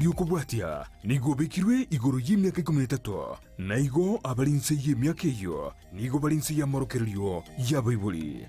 Oyo okobwatia nigo obekirwe igoro y'emiaka ikomi na etato, na igo abare inse y'emiaka eyio nigo bare inse y'amorokererio y'abaibori.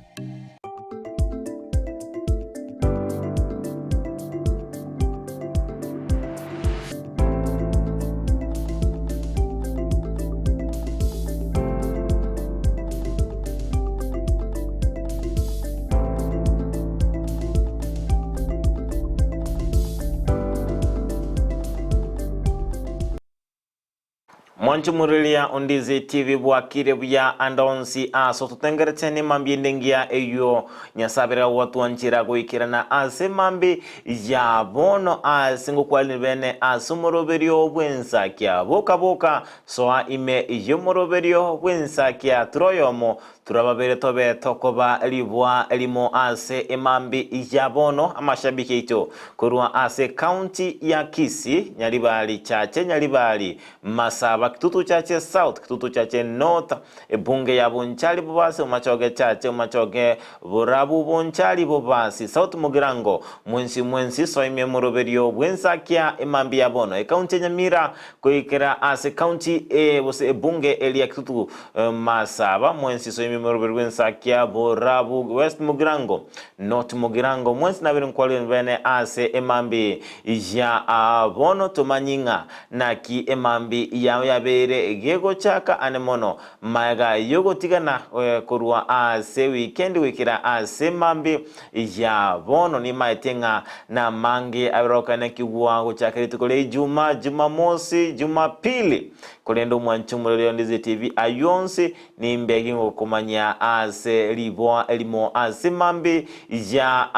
Mwanchumureria Ondizi TV bwakire buya ande onsi ase ototengerete nemambia ende engiya eyio Nyasae abere gotwanchera goikerana ase emambi ya bono ase ngokwanire bene ase omoroberio bw'ensakia boka boka soa ime y'omoroberio bw'ensakia tura oyomo Tura babere tobe tokoba ribwa rimo ase emambi ya bono amashabiki aito korwa ase county ya Kisii, Nyaribari Chache, Nyaribari Masaba, Kitutu Chache South, Kitutu Chache North, ebunge ya Bonchari Bobasi, Bomachoge Chache, Bomachoge Borabu, Bonchari Bobasi, South Mugirango, mwensi mwensi soimie moroberio bw'ensakia emambi ya bono ecounty ya Nyamira goikera ase county e gose ebunge eria Kitutu Masaba, mwensi soimie moroberio bw'ensakia Borabu, West Mugirango, North Mugirango, mwensi nabere nkwarire bene ase emambi ya bono tomanyi ng'a naki emambi yao yabeire gegochaka ane mono Magega y'ogotigana korwa ase wikendi goikera ase mambi ya bono nimaete ng'a namange aberokanekigwa gochaka rituko ria Ijuma, Jumamosi, Jumapili. Korende omwanche omoreri o Ndizi TV ayio onsi nimbege ngokomanyia ase riboa erimo ase mambi ya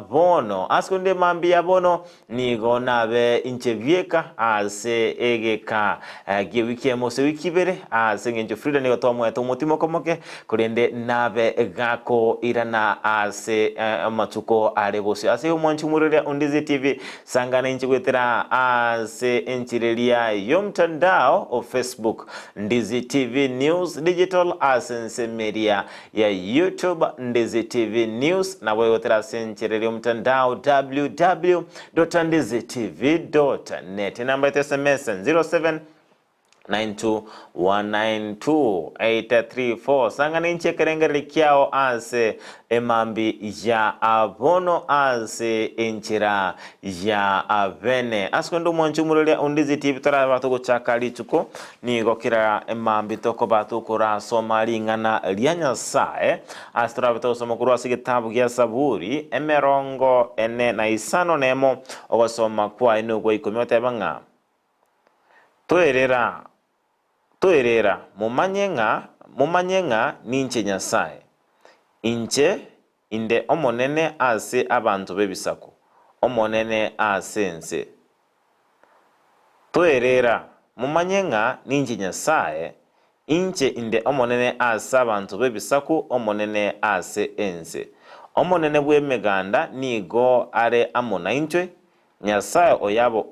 bono. Ase korende mambi ya bono Nigo nabe inche bieka ase egeka gi'ewiki emo gose ewiki ibere, ase engencho Frida nigo twamoete omotimo omoke, korende nabe gakoirana ase amatuko are bosio. Ase igo mwanche omweroria o Ndizi TV, sangana inche goetera ase enchireria y'omtandao o Facebook, Ndizi TV News Digital ase ensemeria ya YouTube Ndizi TV News nabo egotera ase enchera eria omtandao www.ndizitv.net enamba yaito SMS 07 92192 sang'ana inche ekerengererio kiao ase emambi ya bono ase enchera ya bene ase korende omwanchi omoreria Ondizi TV toraba togochaka rituko Nigo kera mambia tokoba tokorasoma ring'ana ria Nyasae, ase torabe togosoma korwa ase egetabu gia Saburi emerongo ene na isano nemo, ogosoma kwaye nokwa ikomi goteba ng'a, Toerera, toerera, momanye ng'a, momanye ng'a ninche Nyasae, inche inde omonene ase abanto b'ebisaku, omonene ase ense. Toerera, momanye ng'a ninche Nyasae, inche inde Omonene ase abanto b'ebisaku, Omonene ase ense. Omonene bw'Emeganda nigo are amo naintwe, Nyasae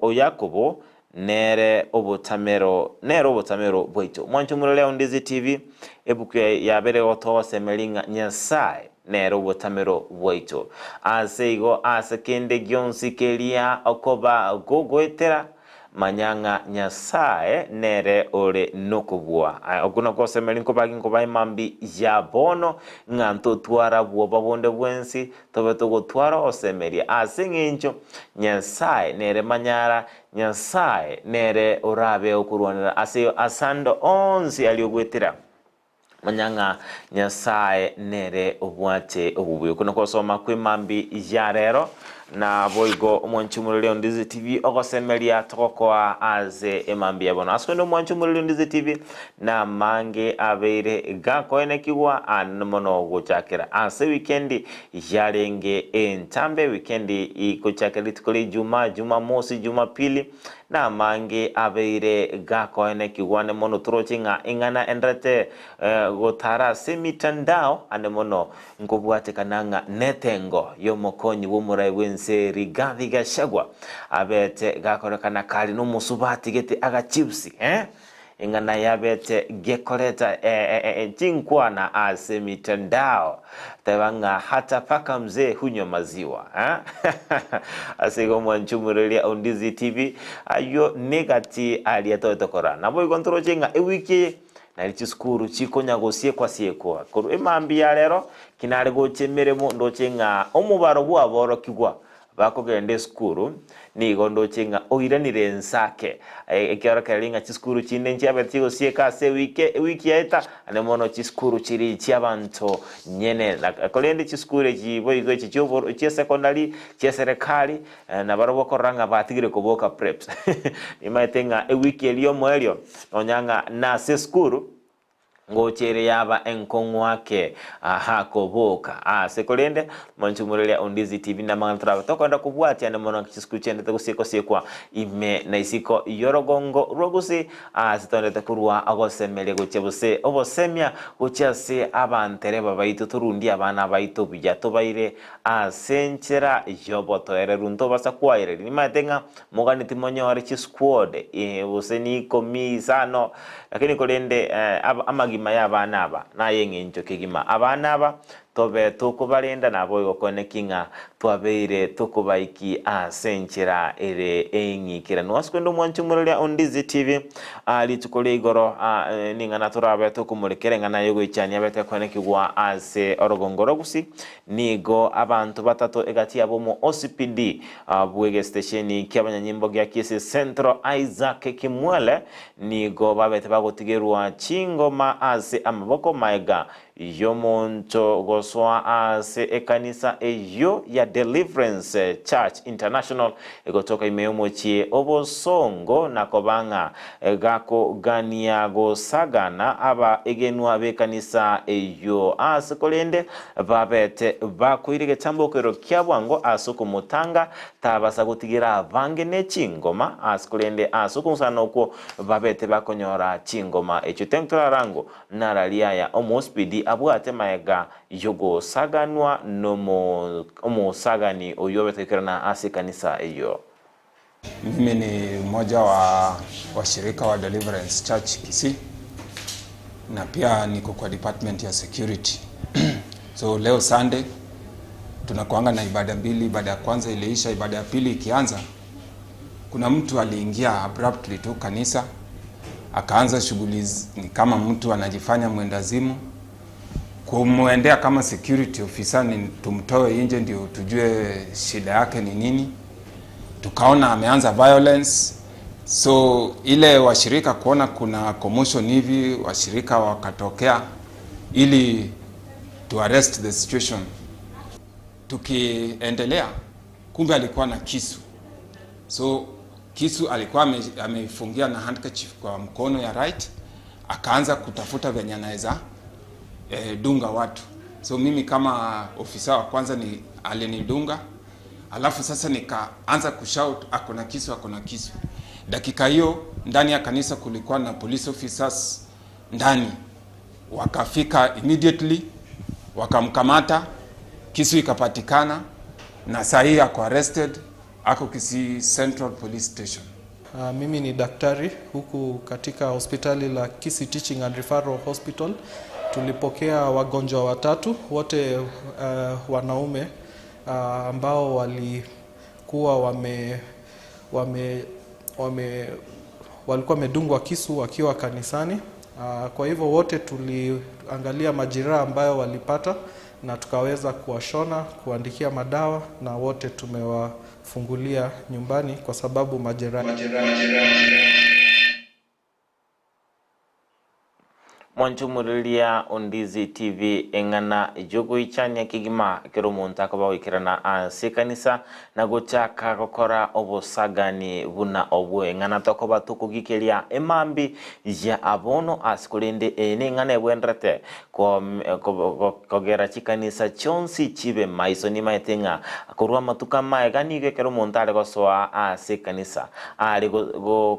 o Yakobo nere obotamero, nere obotamero bwaito. Mwanche omorore Ondizi TV, ebuku yabere gotogosemeria ng'a Nyasae nere obotamero bwaito. Ase igo ase kende gionsi keria okoba gogoetera, manya ng'a Nyasae nere ore nokobua. Okwo nagosemeria nkobake nkobae mambia ya bono, ng'a ntotwara bwoba bonde bwensi, tobe togotwara ogosemeria ase engencho Nyasae nere manyara, Nyasae nere orabe okorwanera ase asande onsi aria ogoetera. Manya ng'a Nyasae nere obwate obobuya. Okwo nakwo ogosoma kw'emambi ya rero, naboigo omwanchi omoreri o Ndizi TV ogosemeria togokoa ase emambi ya bono. Ase onde omwanchi omoreri o Ndizi TV namange abeire gakoenekigwa ande mono gochakera ase wikendi yarenge entambe, wikendi gochakera rituko ria Ijumaa, Jumamosi, Jumapili, Namange abeire gakoenekigwa ande mono toroche ng'a ing'ana enderete gotara ase emitandao ande mono nkobwatekana ng'a netengo y'omokonyi bw'omorai bw'ense Rigathi Gachagua abete gakorekana kare nomosubati gete agachips eh? Eng'ana yabete gekoreta chinkwana ase mitandao. Teba ng'a hata paka mzee hunywa maziwa eh? Ase igo mwanche omoreria o Ndizi TV ayio negati aria toete korora. Naboigo ntoroche ng'a ewiki eye nari chisukuru chikonya gosiekwa siekwa. Korwa emambia ya rero kinare gocha emeremo ndoche ng'a omobaro bw'aborokigwa Bakogenda esukuru, nigo ndoche ng'a oiranire ense ake. Ekiorokererio ng'a chisukuru chinde nchiabete chigosieka ase ewiki ewiki yaeta, ande mono chisukuru chiria chi'abanto nyene. Na korende chisukuru echi boigo echi chi'oboro chi'esekondari, chi'eserekari, nabarobwo okorora ng'a batigire koboka preps. Nimaete ng'a ewiki eria y'omoerio, nonya ng'a nase esukuru, Ngocha ere yaba enkong'u ake aha koboka aase korende mwanche omoreria o Ndizi TV namang'ana torabe tokoenda kobwatia ande mono chisukuru chiendete gosiekwa siekwa ime na isiko yorogongo rwa gusii aase toendete korwa ogosemeria gochia bose obosemia gochia ase abantereba baito torundie abana baito buya tobaire ase enchera yobotoereru ntobasa kwaereria nimaete ng'a Mogani timonyore chisquad gose nikomi isano, lakini korende amagima y'abana aba nay'eng'encho kegima. Abana aba tobe tokobarenda naboigo koeneki ng'a twabeire tokobaiki ase enchera ere eng'ikeranu. Ase korende omwanchi omoreria o Ndizi TV, rituko ria igoro ning'ana torabe tokomorekera eng'ana y'ogoichania abete koenekigwa ase orogongo rwa Gusii. Nigo abanto batato egati yabo omo OCPD bw'egesitesheni ki'abanyanyimbo gia Kisii Central Isaac Kimwele nigo babete bagotigerwa chingoma ase amaboko maega y'omonto gosoa ase ekanisa eyio ya Deliverance Church International egotoka ime y'omochie obosongo na koba ng'a gakogania gosagana abaegenwa b'ekanisa eyio ase korende Babete bakoira egetambokerero kia bwango ase okomotanga, tabasa gotigera abange ne chingoma ase korende ase okong'usana okwo babete bakonyora chingoma echio. Tentorarango narari aya omospidi abwate magega y'ogosaganwa nomosagani oyio obete goikerana ase ekanisa eyio. Mimi ni mmoja wa washirika wa Deliverance Church Kisii na pia niko kwa department ya security. So leo Sunday tunakuanga na ibada mbili. Ibada ya kwanza iliisha, ibada ya pili ikianza, kuna mtu aliingia abruptly tu kanisa akaanza shughuli ni kama mtu anajifanya mwendazimu. Kumwendea kama security officer ni tumtoe nje ndio tujue shida yake ni nini. Tukaona ameanza violence, so ile washirika kuona kuna commotion hivi, washirika wakatokea ili to arrest the situation. Tukiendelea, kumbe alikuwa na kisu, so kisu alikuwa ameifungia na handkerchief kwa mkono ya right, akaanza kutafuta venye anaweza dunga watu. So mimi kama ofisa wa kwanza ni alinidunga, alafu sasa nikaanza kushout ako na kisu, ako na kisu. Dakika hiyo ndani ya kanisa kulikuwa na police officers ndani, wakafika immediately wakamkamata, kisu ikapatikana, na saa hii ako arrested, ako Kisii Central Police Station. Mimi ni daktari huku katika hospitali la Kisii Teaching and Referral Hospital. Tulipokea wagonjwa watatu wote wanaume ambao walikuwa wame, wame, wame, walikuwa wamedungwa kisu wakiwa kanisani. Kwa hivyo wote tuliangalia majeraha ambayo walipata na tukaweza kuwashona, kuandikia madawa na wote tumewafungulia nyumbani kwa sababu majeraha Mwanchumururia o Ndizi TV eng'ana y'ogoichania kegima ekero omonto akoba goikerana ase ekanisa na gochaka gokora obosagani buna obwo. Eng'ana tokoba tokogikeria emambi ya bono ase korende eye neng'ana ebwenderete kogera chikanisa chionsi chibe maiso. Nimaete ng'a korwa amatuko amaega nigo ekero omonto are gosoa ase ekanisa are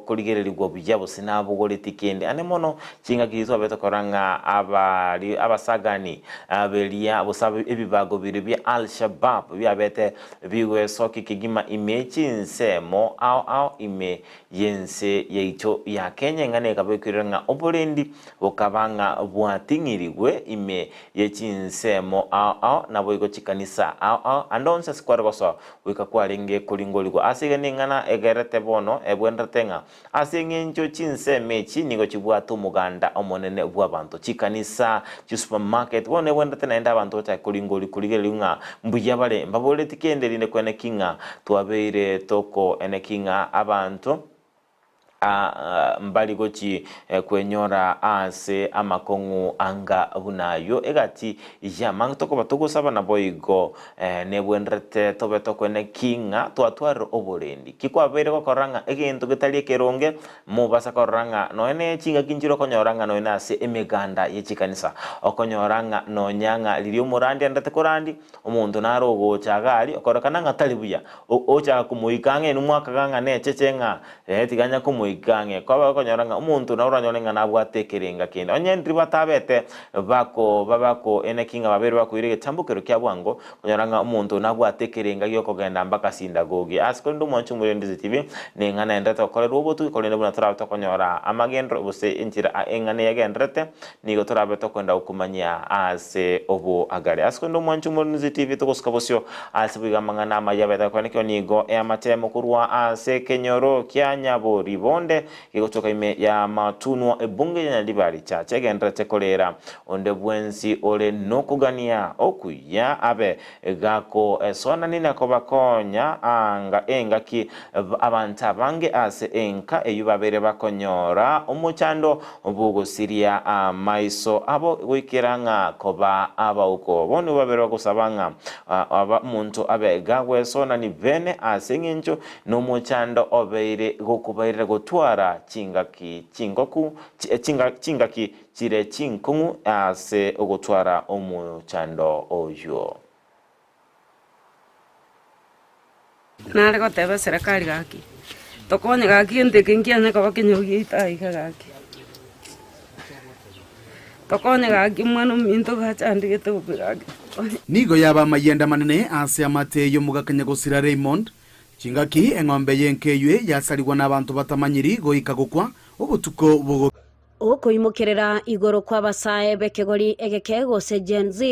korigererigwa buya gose nabogoreti kende. Ande mono chingaki twabete. kora ng'a abari abasagani beria gose ebibago biria bia Al Shabaab biabete bigwesokia kegima ime chinsemo ao ao ime y'ense yaito ya Kenya eng'ana ekabekirwe ng'a oborendi bokaba ng'a bwating'irigwe ime ye chinsemo ao ao naboigo chikanisa ao ao ande onsi ase kware gosoa goika kwarenge koringorigwa. Ase iga neng'ana egerete bono ebwenerete ng'a ase eng'encho chinsemo echi nigo chibwate omoganda omonene bw'abanto, chikanisa, chisupermarket, bono ebwenerete naende abanto bachake koringori korigereria ng'a mbuya bare mbaboreti kende rinde kwene ki ng'a twabeire toko ene ki ng'a abanto mbari gochi kwenyora aase amakong'u anga buna ayio. Egati y'amang'ana tokoba togosaba naboigo nebwenerete tobe tokwene ki ng'a twatwarire oborendi. Ki kwabeire gokora ng'a egento getari ekeronge, mobasa korora ng'a nonya ne chingaki nchire okonyora ng'a nonya nase emeganda ye chikanisa, okonyora ng'a nonya ng'a riria omorandi aendete korandi, omonto nare ogocha iga aria, okorekana ng'a tari buya, ochaka komoika ang'e inwe mwakaga ng'a necheche ng'a Ee, tiganya komoika ang'e. Kwaba gokonyora ng'a omonto nabo oranyore ng'a nabwate ekerenga kende. Onye ndiri batabete bako babako eneki ng'a babere bakoira egetambokero kia bwango, konyora ng'a omonto nabwate ekerenga gi'okogenda mpaka sindagogi. Ase korende omwancho omorendete tibi neng'ana enderete gokorerwa obotuki, korende buna torabe tokonyora amagenderero gose enchera eng'ana eyagendererete, nigo torabe tokwenda gokumanyia ase oboagare. Ase korende omwancho omorendete tibi togosuka bosio Ase boigo amang'ana amaya abete akwanekwa nigo eamatemo korwa ase ekenyoro kia Nyaboribonde gegotoka ime y'amatunwa ebunge ya Nyaribari Church egendererete korera onde bwensi ore nokogania okuya abe gakoesonani na kobakonya anga engaki abanto abange ase enka eyio babeire bakonyora omochando bw'ogosiria amaiso abo goikera ng'a koba abauko. Bono babere bagosaba ng'a aba omonto abe gagwesonani bene ase engencho nomochando obeire gokobairera gotwara chingaki chingoku chingaki chire chinkong'u ase ogotwara omochando oyio. Nare goteba eserekari gaki, tokonye gaki gento eke nkianye koba kenyoro giaito aiga gaki. Tokonye gaki omwana ominto gachandegete bobe gaki tokonye. Nigo yaba amayenda amanene ase amate y'omogaka nyagosira Raymond, chingaki eng'ombe y'enka eywe yasarigwa n'abanto batamanyiri goika gokwa obotuko bogo. Okoimokerera igoro kw'abasae b'ekegori egeke gose Gen Z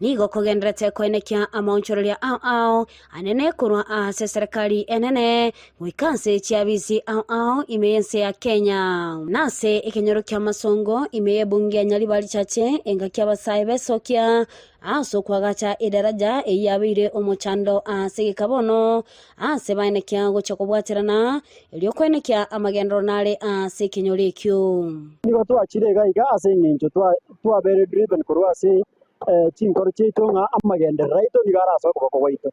nigo kogendererete koenekia amaonchoreria ao ao anene korwa ase eserekari enene goika ase chiabisi ao ao ime y'ense ya Kenya. Nase ekenyoro ki'amasongo ime y'ebunge ya Nyaribari Chache engaki abasae besokia ase okoagacha edaraja eyio yabeire omochando ase egeka bono Aase baenekia gochia kobwaterana, erio koenekia amagenderero nare ase ekenyoro ekio. Nigo twachire iga iga ase engencho twabeire driven korwa ase chinkoro chiaito ng'a amagenderero aito nigo are ase okoboko gwaito.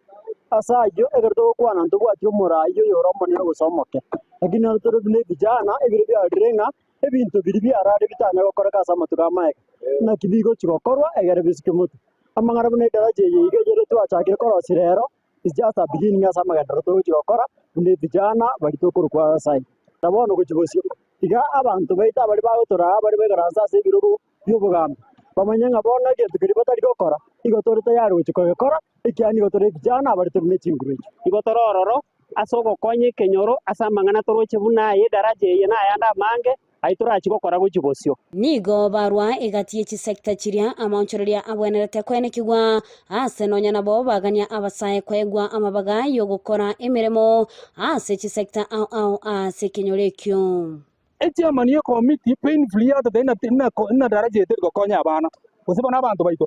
Ase ayio ekero togokwana ntobwati omorai oyore omonene gose omoke, lakini naro tore buna ebijana ebire biarire ng'a ebinto biria biarare bitanya gokoreka ase amatuko amaega, naki bigochi gokorwa egere bisike motwe. Amang'ana buna edaraja eye iga eyere twachakire korosia rero, is just a beginning ase amagenderero togochia gokora buna ebijana baria tokorokwa abasae. Na bono gochia bosio, tiga abanto baito abaria bagotoraa baria baikaranse ase ebirogo bi'obogambi, bamanye ng'a bono egento keria batari gokora, igo tore tayari gochia kogekora, ekiagera nigo tore ebijana abaria tore ne chinguru echio. Igo tore ororo ase ogokonya ekenyoro ase amang'ana toroche buna aya edaraja eye na ayande amange, Ayio torachie gokora gochia bosio. Nigo barwa egati ye chisecta chiria amaonchoreria abwenerete koenekigwa, aase nonya nabo bagania abasae koegwa amabaga y'ogokora emeremo ase chisecta ao ao ase ekenyoro ekio. Echairman ye committee painfully yatotebia ng'a ng'a daraja eye teri gokonya abana gose bono abanto baito.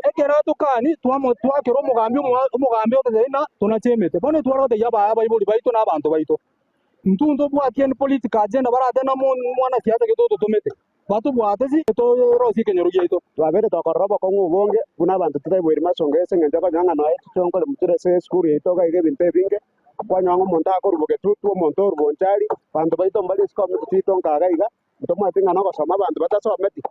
Ekero atokani twamo twakera omogambi omogambi ototebia ng'a tonache emete. Bono tware gotebia abaibori baito na abanto baito. Intwe ntobwati any political agenda barate na mwanasiasa gete ototomete, batobwate si torosie ekenyoro giaito. Twabeire tokorora obokong'u obonge buna abanto totaiboiri masongo ase eng'encho okonyora ng'a nonya chichonkore mochire ase esukuru yaito iga iga ebinto ebinge, kwanyora ng'a omonto akorwa bogetutu, omonto orwa bonchari, abanto baito mbare isiko omochie chiaito nka iga iga, ntomanyeti ng'a nogosoma abanto batasometi,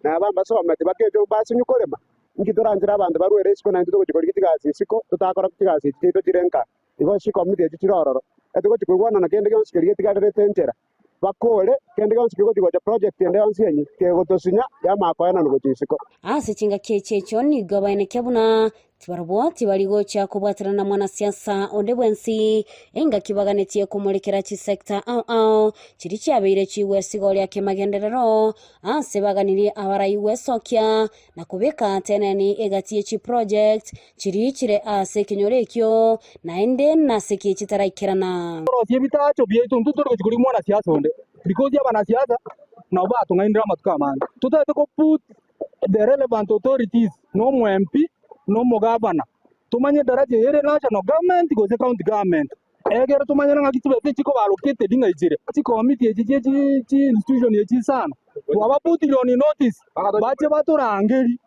na aba mbasometi bakecha basinywe korema, inki toranchere abanto barwere isiko naintwe togochia korigia chigasi isiko, totakora chigasi echi chiaito chire nka. Igo chikomiti echio chire ororo, etogochia koigwanana kende gionsi keria getigarerete enchera. Bakore kende gionsi kegochia gocha project ende yonsi enye kegotosinya yamanya koenanwa gochia isiko. Ase chingaki echi echio nigo baenekia buna tibarobwo tibari gochia kobwaterana na mwanasiasa onde bwensi, engaki baganetie komorekera chisector ao ao chiria chiabeire chigwesigoria kemagenderero ase baganirie abarai gwesokia na kobeka teneni egati ye chiproject chiria chire ase ekenyoro ekio, naende nase ki chitaraikerana. Torosie ebitacho biaito intwe tori gochia koria mwanasiasa onde because abanasiasa nabo batong'ainire amatuko amange. Totagete ko put the relevant authorities na omo MP na omogavana tomanye edaraja eye ere national government gose county government. Ekero tomanyire ng'aki chibesa echi chikoba allocated ng'a ichire, chikomiti echi chie chi institution echi isano, twabaputire on notice, bache batorangerie.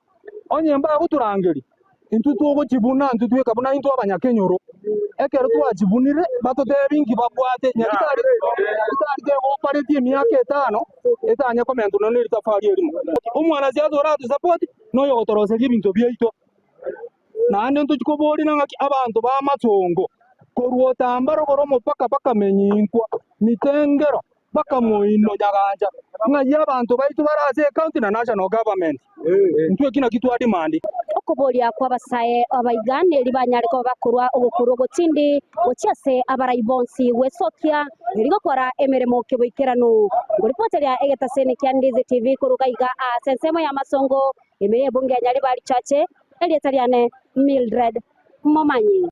Onye mbagotorangeria, intwe togochibuna intwe tweka buna intwe abanyakenyoro. Ekero twachibunire, batotebie inki babwate, nyagitari nyagitari tegopareti emiaka etano, etanye komentwa nonya ne ritafari erimo. Omwanasiasa oratosupport, noyogotoroseria ebinto biaito. Naende ntochie koboria ng'aki abanto b'amasongo korwa otamba rogoro omopaka bakamenyinkwa mitengero bakamoino nyagancha, ng'ai abanto baito bare ase ecounty na national government. Intwe eki nakio twa demand. Okoboria kw'abasae abaiga neri banyare koba bakorua ogokurwa ogotindi gochia ase abarai bonsi gwesokia eri gokora emeremo keboikeranu. Ngoripoteria egetaseni kia Ndizi TV koruga iga ase ensemo y'amasongo ime y'ebunge ya Nyaribari Chache. Erieta riane Mildred Momanyi.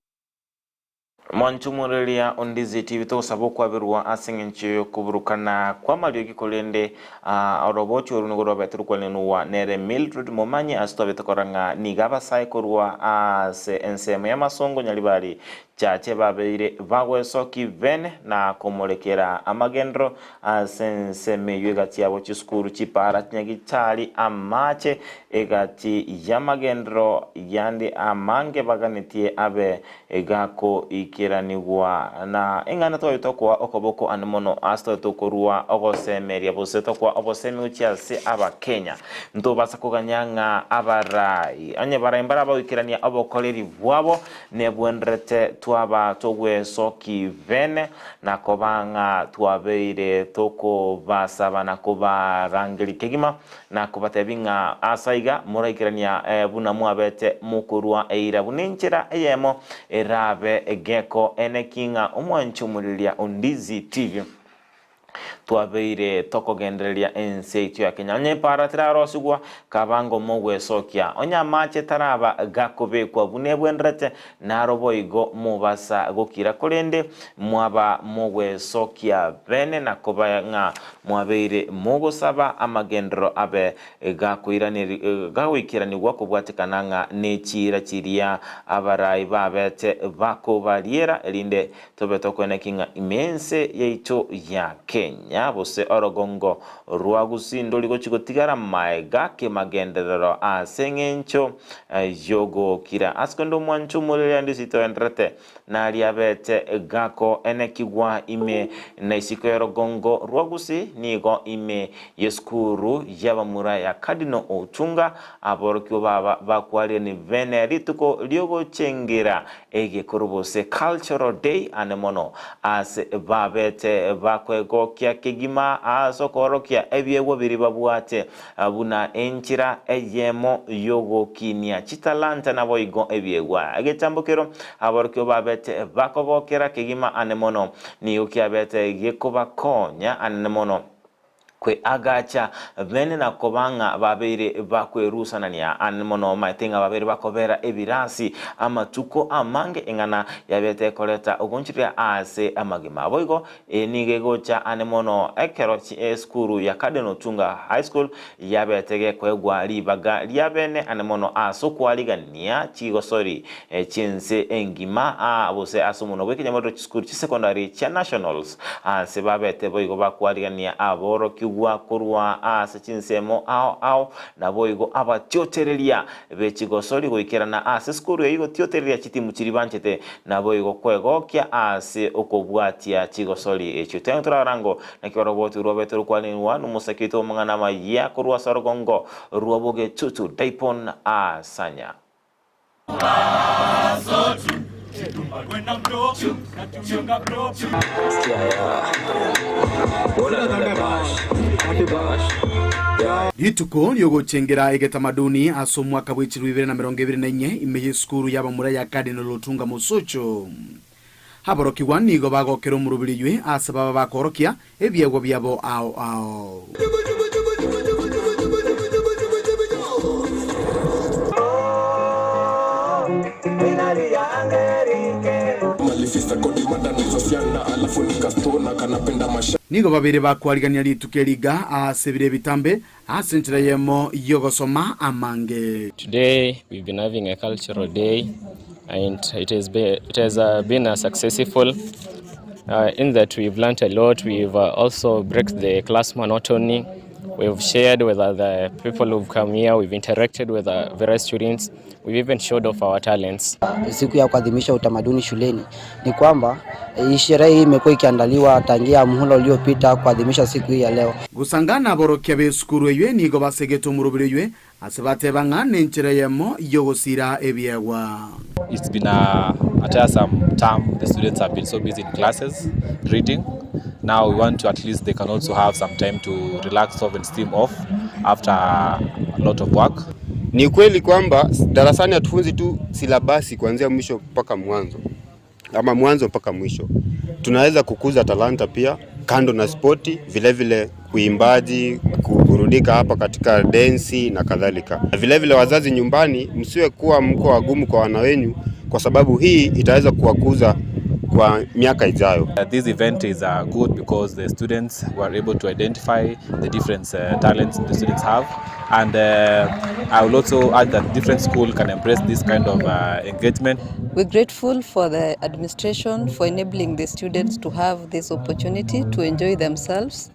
Mwanchumureria ondizi tibi togosaba okwaberwa ase engencho y'okoburukana kw'amariogi korende orobochi oru nigo rwabete rokwanenwa nere Mildred Momanyi ase twabete korora ng'a nigo abasae korwa ase ensemo y'amasongo Nyaribari Chache babeire bagwesoki bene na komorekera amagenderero ase ensemo eyio egati yabo chisukuru, chipaara, chinyagitari, amache, egati y'amagenderero yande amange baganetie abe gakoikeranigwa. Na eng'ana tware tokoa okoboko ande mono ase tware tokorua ogosemeria gose tokoa obosemi gochia ase Abakenya. Ntobasa koganya ng'a abarai, onye barai mbarabagoikerania obokoreri bwabo, Nebwenerete twaba togwesoki bene, na koba ng'a twabeire tokobasaba na kobarangeria kegima, na kobatebia ng'a aase aiga moraikerania buna mwabete mokorua eira buna enchera eyemo erabe egeko eneki ng'a omwanche omoriria o Ndizi TV. Twabeire tokogendereria ense yaito ya Kenya. Onye epaara terarosigwa, kaba ngomogwesokia. Onye amache taraba gakobekwa buna ebwenderete, naro boigo mobasa gokira. Korende mwaba mogwesokia bene na koba ng'a mwabeire mogosaba amagenderero abe gakoiraneri gagoikeranigwa kobwatekana ng'a nechiira chiria abarai babete bakobariera, erinde Tobe tokoeneki ng'a ime ense yaito ya Kenya gose orogongo rwa Gusii ndori gochi gotigara maega kemagenderero ase eng'encho yogokira. Ase korende omwancho omorere ande ase toenderete naria abete gakoenekigwa ime na isiko y'orogongo rwa Gusii nigo ime y'esukuru y'abamura ya Cardinal Otunga aborokigwa baba bakwarire ni bene rituko riogochengera Egekoro gose Cultural Day ane mono ase babete bakwegokia kegima ase okoorokia ebiegwa biria babwate buna enchera eyemo y'ogokinia chitalanta naboigo ebiegwa. Egetambokero aborokigwa babete bakogokera kegima ane mono nigo kiabete gekobakonya anene mono Kweagacha bene na koba ng'a babeire bakwerusanania ande mono omanyete ng'a babeire bakobera ebirasi amatuko amange eng'ana yabete ekoreta ogonchiria aase amagima. Boigo eye nigo egocha ande mono ekero esukuru ya Cardinal Otunga High School yabete gekoegwa ribaga ria bene ande mono ase okwarigania chigosori chi'ense engima gose ase omonwa bw'ekenyamorero chisukuru chisekondari chia Nationals. Aase babete boigo bakwarigania aborokigwa korwa ase chinsemo ao ao, naboigo abatiotereria be chigosori goikerana ase esukuru eyio gotiotereria chitimu chiria banchete, naboigo kwegokia ase okobwatia chigosori echio. Twenga torarora ngo naki oroboti rwabete rokwanerwa nomosake oito bw'amang'ana amayia korwa ase orogongo rwa bogetutu Dipon Asanya. Rituko riogochengera egetamaduni ase omwaka bwe chilifu ibere na emerongo ebere na inye ime y'esukuru y'abamura ya Cardinal Otunga Mosocho. Aborokigwa nigo bagokera omoroberi oywe ase baba bakoorokia ebiegwa biabo ao ao. Nigo babere bakwarigania rituko eri iga aase ebiro ebitambe, ase enchera eyemo y'ogosoma amange. Today we've been having a cultural day and it has been, it has uh, been a successful uh, in that we've learnt a lot. We've uh, also break the class monotony. We've shared with other people who've come here. We've interacted with uh, various students. We've even showed off our talents. Siku ya kuadhimisha utamaduni shuleni ni kwamba eh, sherehe hii imekuwa ikiandaliwa tangia muhula uliopita kuadhimisha siku hii ya leo. Gosangana aborokia b'esukuru eywe nigo basegete omoroberi oywe ase bateba ng'a nenchera eyemo y'ogosira ebiegwa. It's been a, a tiresome term. The students have been so busy in classes, reading. Now we want to at least they can also have some time to relax off and steam off after a lot of work. Ni kweli kwamba darasani hatufunzi tu silabasi kuanzia mwisho mpaka mwanzo ama mwanzo mpaka mwisho. Tunaweza kukuza talanta pia kando na spoti, vilevile kuimbaji, kuburudika hapa katika densi na kadhalika. Vilevile wazazi nyumbani, msiwe kuwa mko wagumu kwa wana wenyu, kwa sababu hii itaweza kuwakuza kwa miaka ijayo. This event is good because the students were able to identify the different talents the students have and I will also add that different school can embrace this kind of engagement. We're grateful for the administration for enabling the students to have this opportunity to enjoy themselves.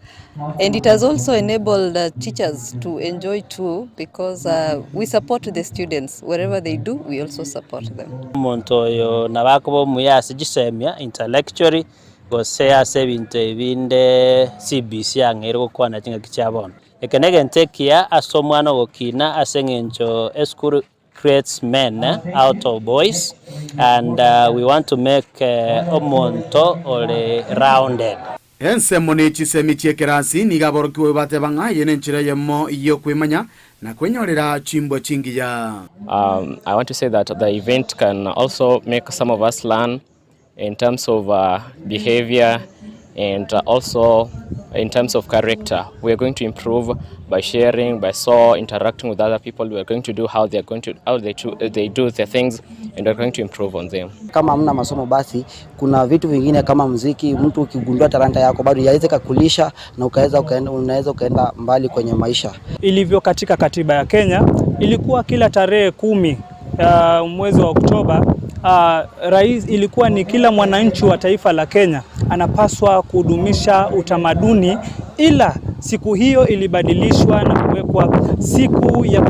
And it has also enabled teachers to enjoy too because we support the students. Wherever they do, we also support them. Omonto oyo nabo akoba omuya ase chisemia intellectually gose ase ebinto ebinde CBC ang'eire gokwana ching'aki chia bono. Eke na egento ekiya ase omwana ogokina ase eng'encho esukuru creates men out of boys and we want to make omonto ore rounded. Ensemo ne chisemi chi'ekerasi nigo aborokigwa bateba ng'a eye nenchera eyemo y'okwemanya na kwenyorera chimbwa chingiya. Um, I want to say that the event can also make some of us learn in terms of uh, behavior and uh, also in terms of character. We are going to improve by sharing, by so interacting with other people. We are going to do how they are going to how they, to, they do their things and we are going to improve on them. Kama hamna masomo basi kuna vitu vingine kama mziki, mtu ukigundua talanta yako bado yaweza kukulisha na ukaweza ukaenda, unaweza ukaenda mbali kwenye maisha. Ilivyo katika katiba ya Kenya, ilikuwa kila tarehe 10 mwezi wa Oktoba rais, ilikuwa ni kila mwananchi wa taifa la Kenya anapaswa kudumisha utamaduni, ila siku hiyo ilibadilishwa na kuwekwa siku ya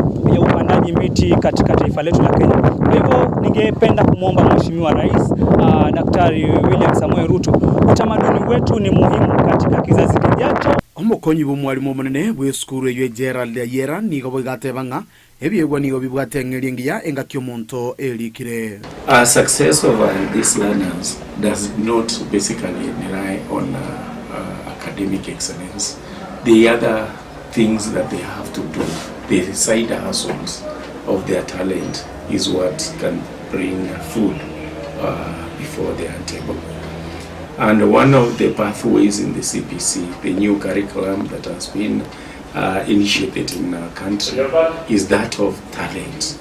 upandaji miti katika taifa letu la Kenya. Kwa hivyo ningependa kumwomba Mheshimiwa Rais Daktari William Samoei Ruto, utamaduni wetu ni muhimu katika kizazi kijacho. Omokonyi bw'omwalimu omonene bw'esukuru eywo Gerald Ayera nigo boigateba ng'a ebiegwa nigo bibwate eng'eria engiya engaki omonto erikire. Our success of these learners does not basically rely on academic excellence. The other things that they have to do, the side hustles of their talent, is what can bring food before their table. And one of the pathways in the CBC, the new curriculum that has been initiated in our country, is that of talent.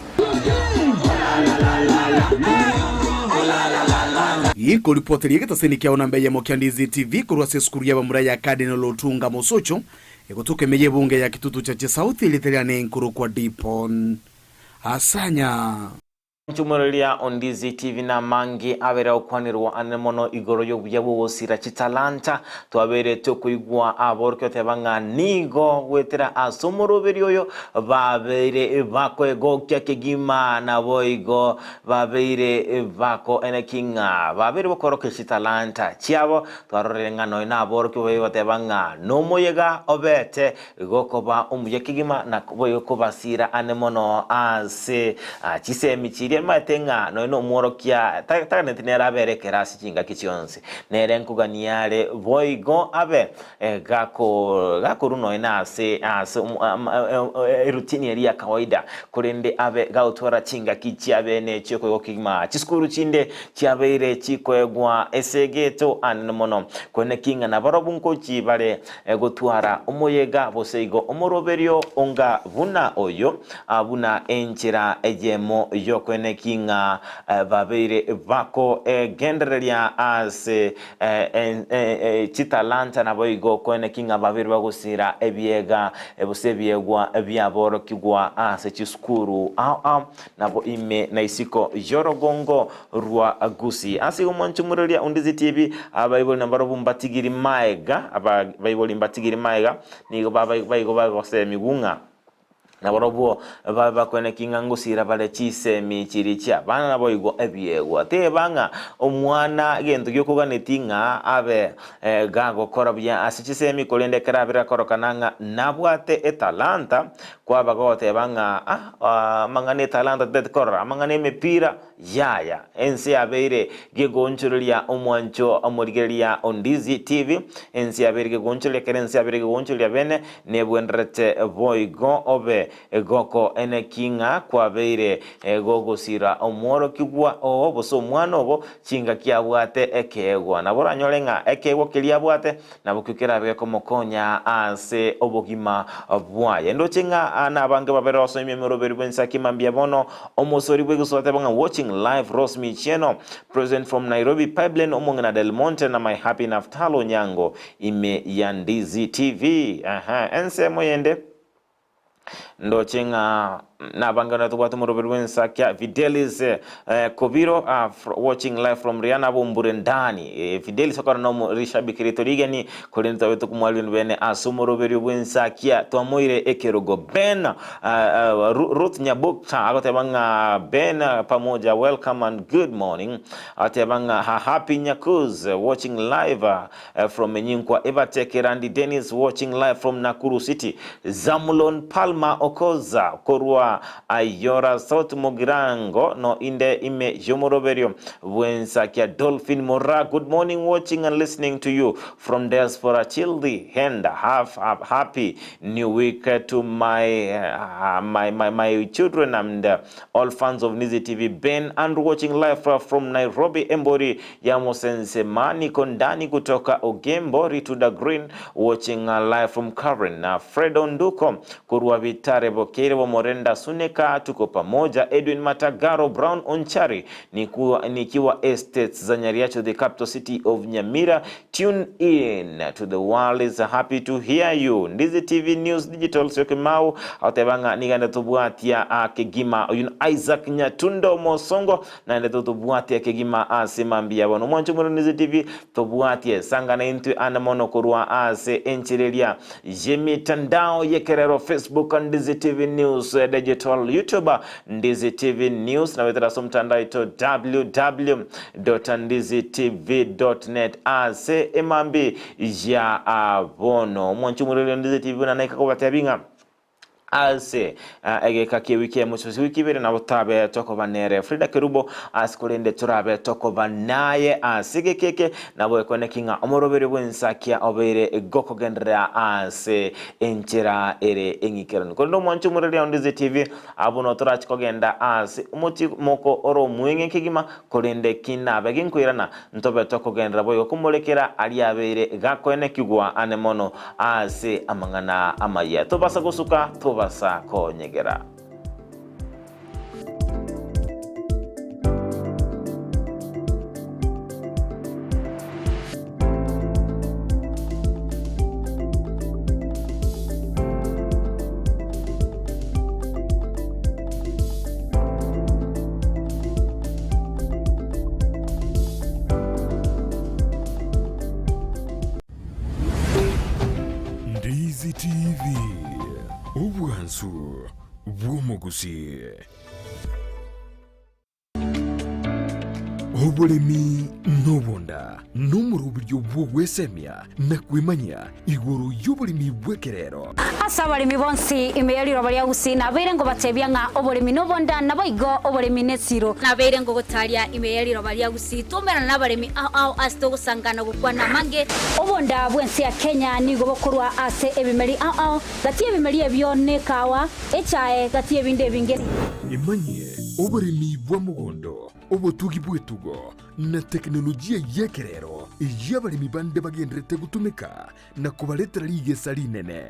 Gikoripoteria egetaseni kiao namba eyemo kia Ndizi TV korwa ase esukuru y'abamura ya Cardinal Otunga Mosocho egotoka ime y'ebunge ya Kitutu Chache South eriteria nenkorokwa Dipon Asanya. Nchumoriria Ondizi TV na mangi abere okwanirwa ane mono igoro y'obuya bw'ogosira chitalanta twabere tokoigwa aborokio teba ng'a nigo gwetera ase omoroberi oyo babere bakoegokia kegima nabo igo babere bako eneki ng'a babere bokoroka chitalanta chiabo twarorere ng'a noyo na aborokio babe bateba ng'a nomoyega obete gokoba omuya kegima na boigo kobasira ane mono ase chisemi chiria. Gemaete ng'a nonya nomworokia taganeti nere abere ekerasi chingaki chionsi, nere nkogania are boigo abe gako gakorwa nonya na ase ase erutini eria ya kawaida, korende abe gagotwara chingaki chiabene chiokoigwa kegima. Chisukuru chinde chiabeire chikoegwa esegeto anene mono, korende ki ng'a nabarobwo nkochi bare gotwara omoyega gose igo omoroberio onga buna oyo, buna enchera eyemo y'okoeneki ng'a babeire bakogendereria ase chitalanta naboigo koeneki ng'a babeire bagosira ebiega gose ebiegwa biaborokigwa ase chisukuru ao ao nabo ime na isiko y'orogongo rwa Gusii. Ase igo mwanchumureria onde tiebi abaibori nabarobwo mbatigiri maega, abaibori mbatigiri maega, nigo baigo bagosemigwa ng'a nabarobwo babe bakoeneki ng'a ngosira bare chisemi chiria chi'abana naboigo ebiegwa. Teba ng'a omwana gento giokoganeti ng'a abe gagokora buya ase chisemi, korende ekero abere akorokana ng'a nabwate etalanta, kwaba gogoteba ng'a ah amang'ana etalanta titati korora, amang'ana emepira Yaya, ense yabeire gegoonchoreria omwancho omorigereria o Ndizi TV, ense yabeire gegoonchoreria kera ense yabeire gegoonchoreria bene nebwenderete boigo obe goko eneki ng'a kwabeire gogosira omworokigwa oo gose omwana ogo chingaki abwate ekeegwa. Nabo oranyore ng'a ekeegwa keria abwate Nabokio kerabe gekomokonya ase obogima bwaye. Ndoche ng'a nabange babere osoimia emeroberi bw'ensaki mambia bono. Omosori bw'egesusu ateba ng'a watching live Rose Michieno present from Nairobi Pipeline omong'ina Del Monte na my happy Naftalo Onyango ime ya Ndizi TV. Aha ensemo yende. Ndoche ng'a nabange na tobwate omoroberi bw'ensakia Fidelis eh, Kobiro ah, watching live from Rihanna Bombure ndani eh, Fidelis okora no rishabiki rito rigeni korende twabe tokomwarigani bene ase omoroberi bw'ensakia twamoire ekerogo Ben ah, ah, Ruth Nyabokta agoteba ng'a Ben pamoja welcome and good morning agoteba ng'a ha happy Nyakuz watching live ah, From Nyinkwa Ebate Kerandi Dennis watching live from Nakuru City Zamulon Palma Okoza korwa Ayora South Mugirango no inde ime yomoroberio bwensakia Dolphin Mora good morning watching and listening to you from diaspora Childi Henda have a happy new week to my, uh, my, my, my children and uh, all fans of Nizi TV Ben Andrew watching live from Nairobi Embori ya Mosensema niko ndani kutoka Ogembo Rituda Green watching live from Karen na Fred Onduko kurwa Bitare Bokere Bomorenda Suneka tuko pamoja Edwin Matagaro Brown Onchari nikiwa, nikiwa estates za Nyariacho the capital city of Nyamira tune in to the world is happy to hear you Ndizi TV News Digital Syokimau otebanga nigande tobwatia kegima oyu Isaac Nyatundo Mosongo Naende totobwatie kegima ase mambia bono. Omwancho Omoronizi TV, tobwatie sangana intwe ande mono korwa ase enchera eria y'emitandao y'ekerero Facebook Ndizi TV News Digital YouTube Ndizi TV News na goetera ase omotandao oito www.ndizitv.net ase emambi ya bono. Omwancho Omorori Ndizi TV buna naika kobatebia ng'a Ase egeka ki'ewiki eyemo gose wiki ibere nabo torabe tokoba nere Frida Kerubo ase korende torabe tokoba naye ase egeka eke nabo ekoneki ng'a omoroberio bw'ensakia obeire gokogenderera ase enchera ere eng'ikeranu. Korende omwanche omoreri ao Ndizi TV abwo no torachi kogenda ase omochie moko ore omweng'e kegima korende ki nabe ginkoirana Ntobe tokogenderera boigo komorekera aria abeire gakoenekigwa ane mono ase amang'ana amayia. Tobasa gosuka, tobasa konyegera. Ndizi TV, obwansu bw'omogusii. Oboremi nobonda nomoroberio bw'ogwesemia na kwemanyia igoro y'oboremi bw'ekerero. Ase abaremi bonsi ime ye riroba ria Gusii nabeire ngobatebia ng'a oboremi nobonda, naboigo oboremi nesiro. Nabeire ngogotaria ime ye riroba ria Gusii twaumerana nabaremi ao ao ase togosangana gokwana amange. Obonda bw'ense ya Kenya nigo bokorwa ase ebimeri ao ao, gati y'ebimeri ebio nekawa, echae, gati y'ebinde ebinge. Emanyie oboremi bwa mogondo, obotugi bw'etugo, na tekinolojia y'ekerero eyio abaremi bande bagendererete gotumeka na kobaretera rigesa rinene.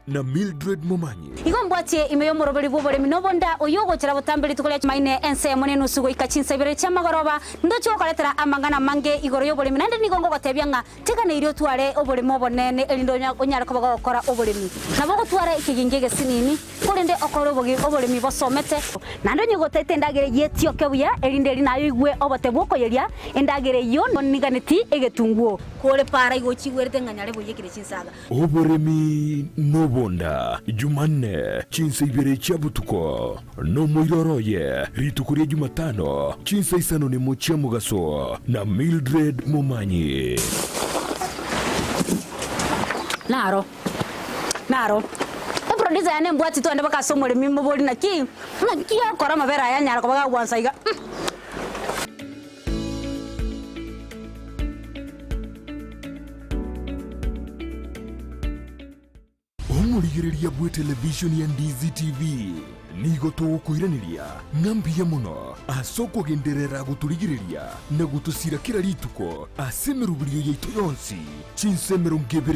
Na Mildred Momanyi. Igo mbwatie ime y'omoroberi bw'oboremi nobonda, oyio ogochera botambe rituko ria Chumaine ensemo nenusu goika chinsa ibere chi'amagoroba, ndoche gokoretera amang'ana amange igoro y'oboremi, naende nigo ngogotebia ng'a teganeirie otware oboremo obonene, erinde onyare koba gogokora oboremi. Nabo ogotwara ekegingi egesinini, korende okore oboremi bosomete. Naende onye gotaete endagera eyio etioke buya, erinde eri naye oigwe obote bw'okoyeria endagera eyio, niganeti egetunguo. Kore para igo ochigwerete ng'a nyare boiyekire chinsaga. Oboremi nobonda, Jumanne, chinsa ibere chia botuko, nomoiroro oye, rituko ria Jumatano, chinsa isano nemo chia mogaso, na Mildred Momanyi. Naro, naro. Eproducer yane embwati twende mpaka ase omoremi mobori naki, naki akora amabere aya anyara koba gagwansa iga. Omorigereria bw'etelevishoni ya Ndizi TV nigo togokoiraneria ng'a mbuya mono ase okogenderera gotorigereria na gotosira kera rituko ase emeroberio yaito yonsi chinsa 24.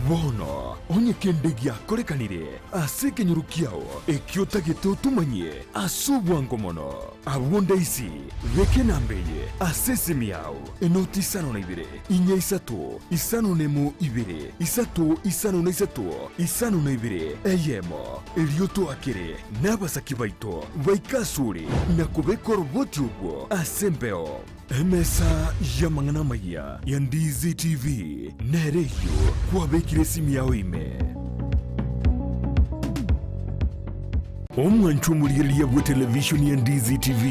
Bono onye kende giakorekanire ase ekenyoro kiao ekio otagete otomanyie ase obwango mono, abwo ndaisi beka enamba eye ase esimi yao. Enoti isano na ibere, inya isato, isano nemo ibere, isato isano na isato, isano na ibere, eyemo. Erio toakere nabasaki baito baike asore na kobeka oroboti orwo ase embeo. Emesa y'amang'ana amayia ya Ndizi TV nere eyio kwabekire esimi yao ime. Omwanchwa omorigereria bwe televishoni ya Ndizi TV,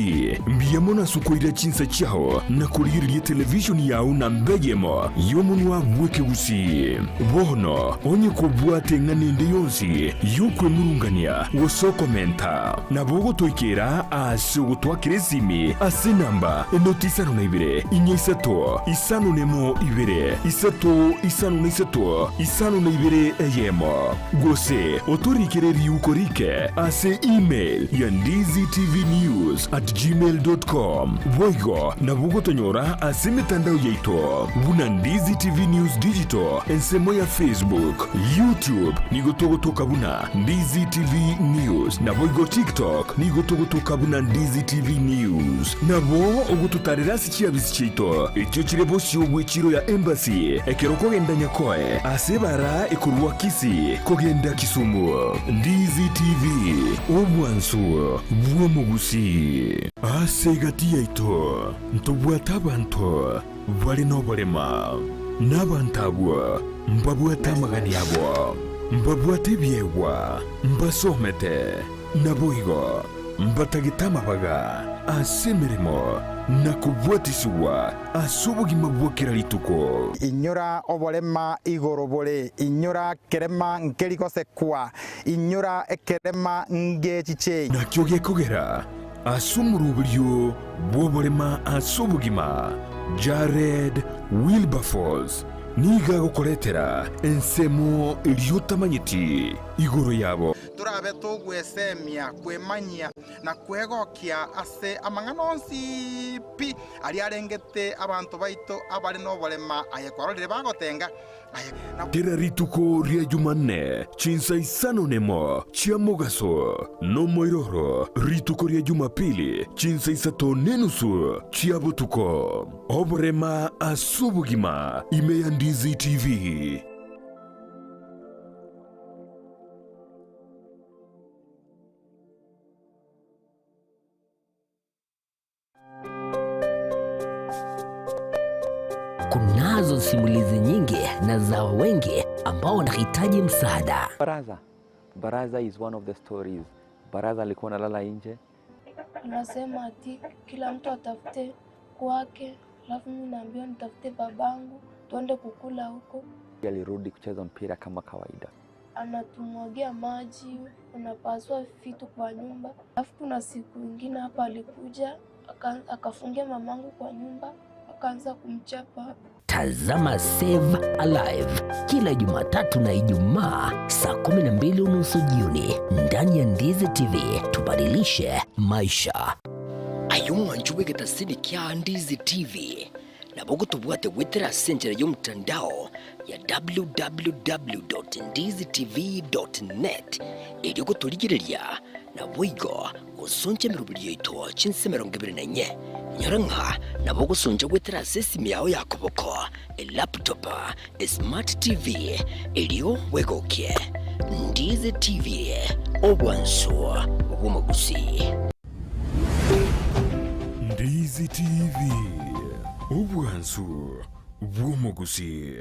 mbuya mono ase okoira chinsa chiao na korigereria televishoni yao namba eyemo y'omonwa bw'ekegusii. Bono onye kobwate eng'ana ende yonsi y'okwemurungania gose okomenta, nabo ogotoikera ase ogotwakera esimi ase enamba enoti isano na ibere, inya isato, isano nemo ibere, isato isano na isato, isano na ibere eyemo. Gose otorikere riuko rike ase email ya ndizitvnews@gmail.com. Boigo nabo ogotonyora ase emetandao yaito buna Ndizi TV News Digital ensemo ya Facebook, YouTube nigo togotoka buna Ndizi TV News naboigo TikTok nigo togotoka buna Ndizi TV News. Nabo ogototarera ase chiabisi chiaito echio chire bosio bw'echiro ya Embassy ekero okogenda Nyakoe ase ebara ekorwa Kisii kogenda Kisumu. Ndizi TV, obwansu bw'omogusii. Ase egati yaito ntobwate abanto bare noborema, na abanto abwo mbabwate amagani abo, mbabwate ebiegwa, mbasomete, Naboigo mbatagete amabaga ase emeremo na kobwatisigwa ase obogima bwa kera rituko. Inyora oborema igoro bore, inyora kerema nkeri gosekwa, inyora ekerema ngechiche. Nakio gekogera ase omoroberio bw'oborema ase obogima, Jared Wilberforce nigo agokoretera ensemo eria otamanyeti igoro yabo. Torabe togwesemia, kwemanyia, na kwegokia ase amang'ana onsi pi aria arengete abanto baito abare noborema, aye kwarorire bagotenga, aye na. Kera rituko ria Jumanne chinsa isano nemo chia mogaso, nomoiroro rituko ria Jumapili chinsa isato nenusu chia botuko. Oborema ase obogima ime ya Ndizi TV. Kunazo simulizi nyingi na za wengi ambao wanahitaji msaada. Baraza. Baraza is one of the stories. Baraza alikuwa analala nje. Anasema ati kila mtu atafute kwake, alafu mimi naambiwa nitafute babangu tuende kukula huko. Alirudi kucheza mpira kama kawaida. Anatumwagia maji, anapasua vitu kwa nyumba. Alafu kuna siku ingine hapa alikuja akafungia mamangu kwa nyumba, akaanza kumchapa. Tazama Save Alive kila Jumatatu na Ijumaa saa 12:30 jioni ndani ya Ndizi TV. Tubadilishe maisha. Aye omwancho bw'egetasini kia Ndizi TV nabo ogotobwate goetera ase enchera y'omotandao ya www.ndizitv.net erio gotorigereria naboigo gosoncha emeroberi yaito chinse 24. Inyora ng'a nabo ogosoncha goetera ase esimi yao ya koboko, elaptop, esmart TV, erio bwegokie. Ndizi TV, obwansu bw'omogusii. Ndizi TV, obwansu bw'omogusii.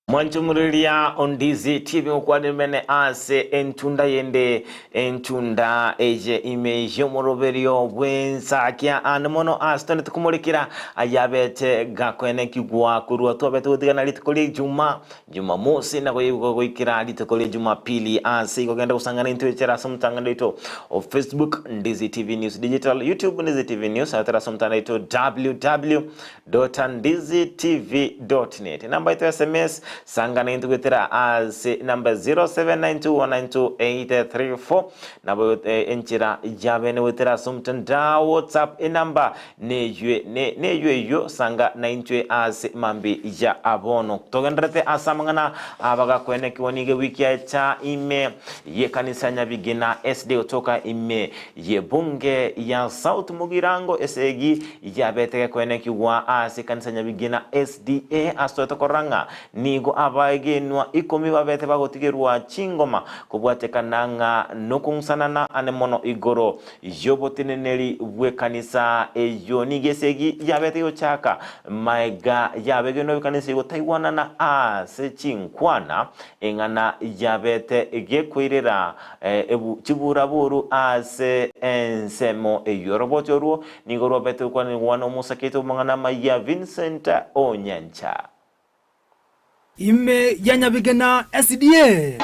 Mwanchumuriria Ondizi TV ngokwanire ase entunda yende entunda eye ime y'omoroberio bwensakia ande mono ase tone tukumurikira ayabete gakwene kigwa kurwa twabete gotigana rituko ria Juma Jumamosi na goikira rituko ria Jumapili ase igogenda gusangana into echera ase omotangano oito o Facebook Ndizi TV News Digital, YouTube Ndizi TV News, atera ase omotandao oito www.ndizitv.net. Namba ito SMS sangana into gwetera ase namba 0792192834 nabo enchera yabene gwetera ase omotandao WhatsApp enamba neywe neywe eyo sanga naintwe ase mambi ya abono togenderete ase amang'ana abagakwenekiwa niga wiki yacha ime ye kanisa Nyabigina SD kutoka ime ye bunge ya South Mugirango esegi yabeteke kwenekiwa ase kanisa Nyabigina SDA asoete koranga nigo abaegenwa ikomi babete bagotigerwa chingoma kobwatekana ng'a nokong'usanana ane mono igoro yoboteneneri bw'ekanisa eyo nigo esegi yabete gochaka maega yabegenwa bekanisa igo taigwanana ase chinkwana eng'ana yabete gekoirera chiburaburu ase ensemo eyo roboti orwo nigo rwabete gokwanigwa na omosakete omong'ana maya Vincent Onyancha. Ime ya Nyabigena SDA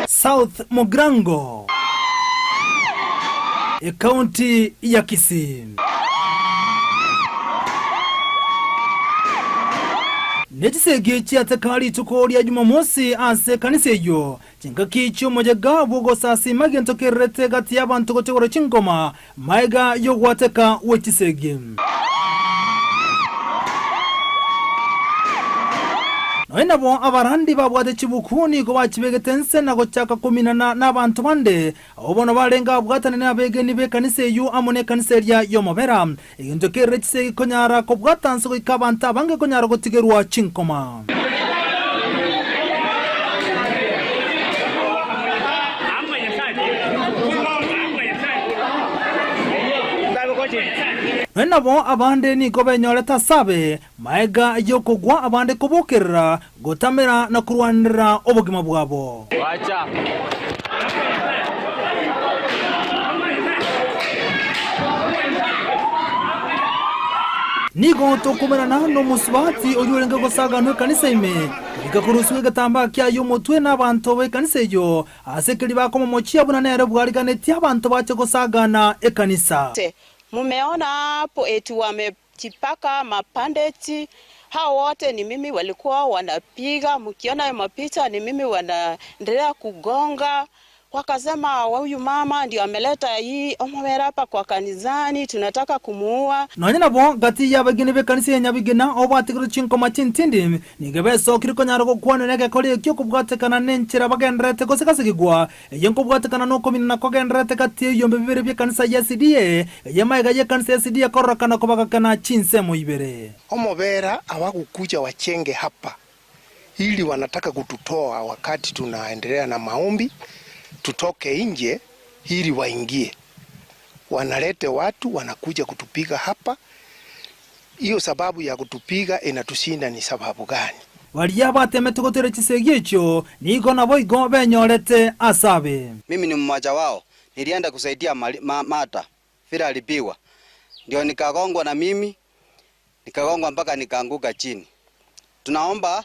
South Mogrango Ekaunti ya Kisii. Nechisegi chiateka rituko ria Jumamosi ase kanisa eyo chingaki chi'omoyega bw'ogosasima gento kererete gati y'abanto gochegora chingoma maega y'ogwateka w'echisegi. Noe nabo abarandi babwate chibuku nigo bachibegete nse na gochaka kominana n'abanto bande abo bono barenge abwatane n'abegeni b'ekanisa eyo amo n'ekanisa eria y'omobera egento kerere chisegi konyara kobwata nse goika abanto abange konyara gotigerwa chinkoma. Noe nabo abande nigo benyorete asabe maega y'okogwa abande kobokerera gotamera na korwanera obogima bwabo. Wacha. Nigo tokomerana n'omosubati oyio orenge gosaganwa ekanisa ime goika korusiwa egetambaa kiaye omotwe n'abanto b'ekanisa eyio ase ekeri bakomomochia buna nere bwariganetie abanto bache gosagana ekanisa. Mumeona hapo eti wamejipaka mapandeti, hao wote ni mimi walikuwa wanapiga. Mkiona hayo mapicha ni mimi wanaendelea kugonga. Wakasema huyu mama ndio ameleta hii omobere hapa kwa kanisani, tunataka kumuua. Nonya nabo, gati y'abegeni b'ekanisa ya Nyabigena obatigerwe chinkoma chintindi, nigo besokire konyara gokwanera egekora ekio kobwatekana nenchera bagendererete gosegasigigwa, eye nkobwatekana nokominana kogendererete gati y'ebiombe bibere bi'ekanisa ya SDA, eye magega y'ekanisa ya SDA kororekana kobagakana chinsemo ibere. Omobera hawakukuja wachenge hapa ili wanataka kututoa wakati tunaendelea na maombi, tutoke nje ili waingie. Wanalete watu wanakuja kutupiga hapa. Hiyo sababu ya kutupiga inatushinda ni sababu gani? Baria batemete gotoira chisegi echio nigo naboigo benyorete ase abe. Mimi ni mmoja wao, nilienda kusaidia mali, ma, Mata vile alipigwa, ndio nikagongwa na mimi nikagongwa mpaka nikaanguka chini. Tunaomba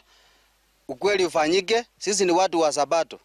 ukweli ufanyike, sisi ni watu wa Sabato.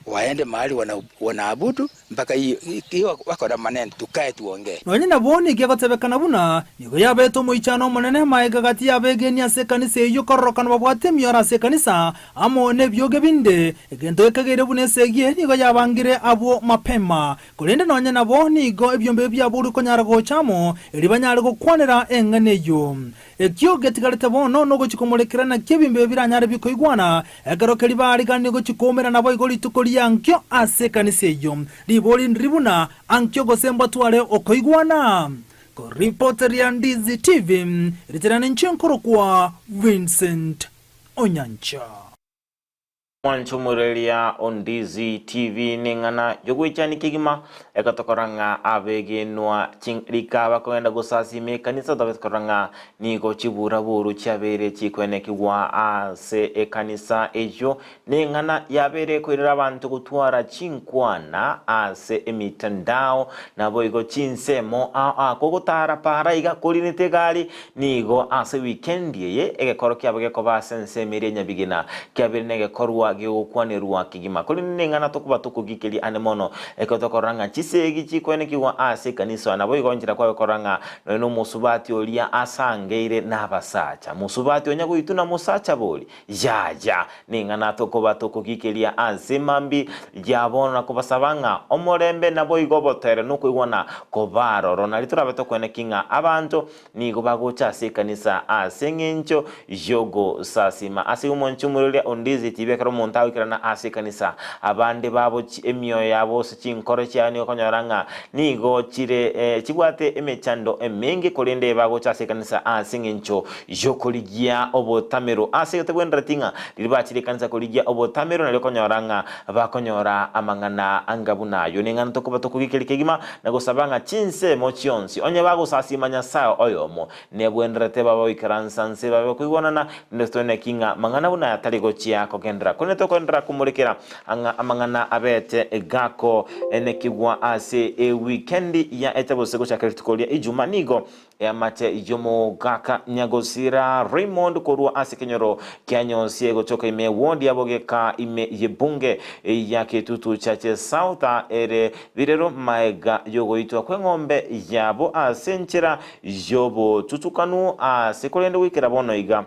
Waende mahali wana, wanaabudu mpaka hiyo wako na maneno, tukae tuongee. Nonye nabo nigo egotebekana buna nigo yabete omoichano omonene maega gati y'abegeni ase ekanisa eyio kororokana babwate emioro ase ekanisa amo nebioge binde, egento gekageire buna esegi nigo yabangire abwo mapema. Korende nonye nabo nigo ebiombe ebi biaborwe konyara gocha amo, erio banyare gokwanera eng'ana eyio. Ekio getigarete bono nogochia komorekera naki ebimbe ebi biranyare bikoigwana, ekero keria baariganire gochia koumera naboigo rituko ri'ankio ase ekanisa eyio. Ribori ndiri buna, Ankio gose mbatware okoigwana? Koripoteria Ndizi TV, ritere ninche nkorokwa Vincent Onyancha. Mwanche omoreria o Ndizi TV neng'ana yogoichania kegima egatokora ng'a abegenwa rika bakogenda gosasima ekanisa tobe korora ng'a nigo chiburaburu chiabeire chikwenekigwa ase ekanisa eyio neng'ana yabeire koirera abanto gotwara chinkwana ase emitandao naboigo chinsemo ao ao kogotara para iga korinete egari Nigo ase wikendi eye egekoro kiabo gekoba ase ensemo eria nyabigina, kiabeire negekorwa gegokwanerwa kegima. Korende neng'ana tokoba tokogikeria ande mono, ekero tokorora ng'a chisegi chikoenekigwa ase ekanisa, naboigo inchera kwabe korora ng'a nonya nomosubati oria asangeire nabasacha. Mosubati onya goitwa na mosacha bori? Yaya, ning'ana tokoba tokogikeria ase mambia ya bono na kobasaba ng'a omorembe naboigo obotoereru nokoigwana koba aroro. Nario torabe tokweneki ng'a abanto nigo bagocha ase ekanisa ase eng'encho y'ogosasima. Ase igo omonche omoiroria onde tibi ekero omonto agoikerana ase ekanisa, abande babo emioyo yabo gose chinkoro chiabo nigo okonyora ng'a nigo chire chibwate emechando emenge, korende bagocha ase ekanisa ase eng'encho Y'okorigia obotamero. Ase igo tebwenereti ng'a riria bachire ekanisa korigia obotamero nario okonyora ng'a bakonyora amang'ana anga buna ayio. Neng'ana tokoba tokogekeria kegima na gosaba ng'a chinsemo chionsi onye bagosasima Nyasae oyomo, nebwenerete babe goikaransa nse babe koigwanana, rinde toeneki ng'a mang'ana buna aya tari gochia kogenderera. Korende tokoenderera komorekera ang'a amang'ana abete gako enekigwa ase ewikendi ya ete gose gochaka rituko ria Ijuma nigo Eamate y'omogaka Nyagosira Raymond korwa ase ekenyoro kia Nyonsie gotoka ime ward ya Bogeka ime y'ebunge ya Kitutu Chache South ere birero maega y'ogoitwa kw'eng'ombe yabo ase enchera y'obotutukanu ase korende goikera bono iga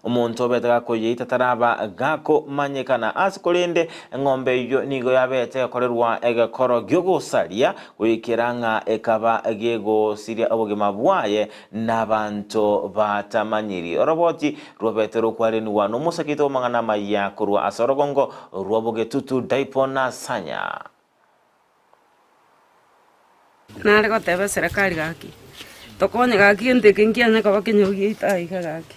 Omonto obete gakoyeita taraba gakomanyekana ase korende eng'ombe eyio nigo yabete egokorerwa egekoro gi'ogosaria goikera ng'a ekaba gegosiria obogima bwaye nabanto batamanyiri. Oroboti rwabete rokwarenigwa nomosakito bw'amang'ana amaya korwa ase orogongo rwa bogetutu Daipona Sanya. Nare goteba eserekari gaki, tokonye gaki gento eke nkianye koba kenyoru giaito aiga gaki.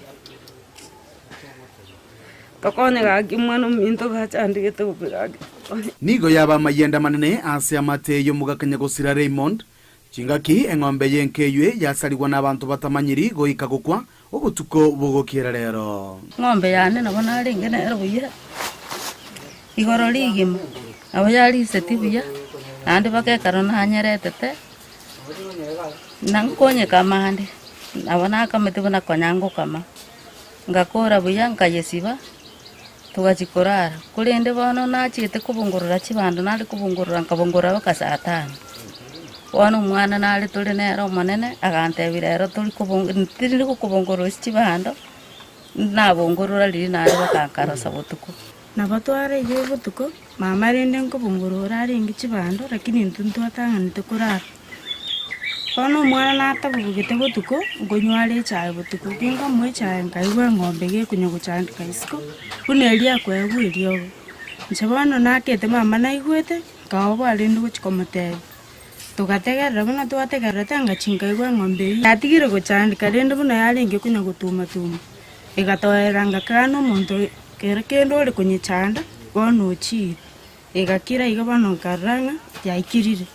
Tokonye gaki omwana ominto gachandegete bobe gaki, tokonye. Nigo yaba amayenda amanene ase amate y'omogaka nyagosira Raymond, chingaki eng'ombe y'enka eywe yasarigwa nabanto batamanyiri goika gokwa obotuko bogokiera rero. Ng'ombe yane nabo narenge nero buya, igoro rigima nabo yariseti buya, naende mpaka ekero nanyeretete, na nkonyekama ande, nabo nakamete buna konya ngokama, ngakora buya nkayesiba, togachia korara. Korende bono nachiete kobongorora chibando nare kobongorora nkabongorora mpaka saa tano. Bono omwana nare tore nere omonene, agantebia rero tori kobong tindi gokobongorora ase chibando, nabongorora riria nare mpaka nkarosa botuko. Nabo twaraire botuko, mama rende nkobongorora arenge chibando lakini intwe ntwatang'anete korara. Bono omwana natabobogete botuko, nkonywa are echae botuko, ginkomoa echae nkaigwa eng'ombe gekonya gochandeka isiko, buna eria akoegwa eriogo. Inche bono nakete mama naigwete, nkaoboa rende gochia komotebia. Togategerera buna twategererete ngachia nkaigwa eng'ombe eyio yatigire gochandeka rende buna yarenge konya gotuma-tuma. Egatoerera ngakana na omonto kero kende ore konyechanda, bono ochiire. Egakira iga bono nkarora ng'a yaikirire.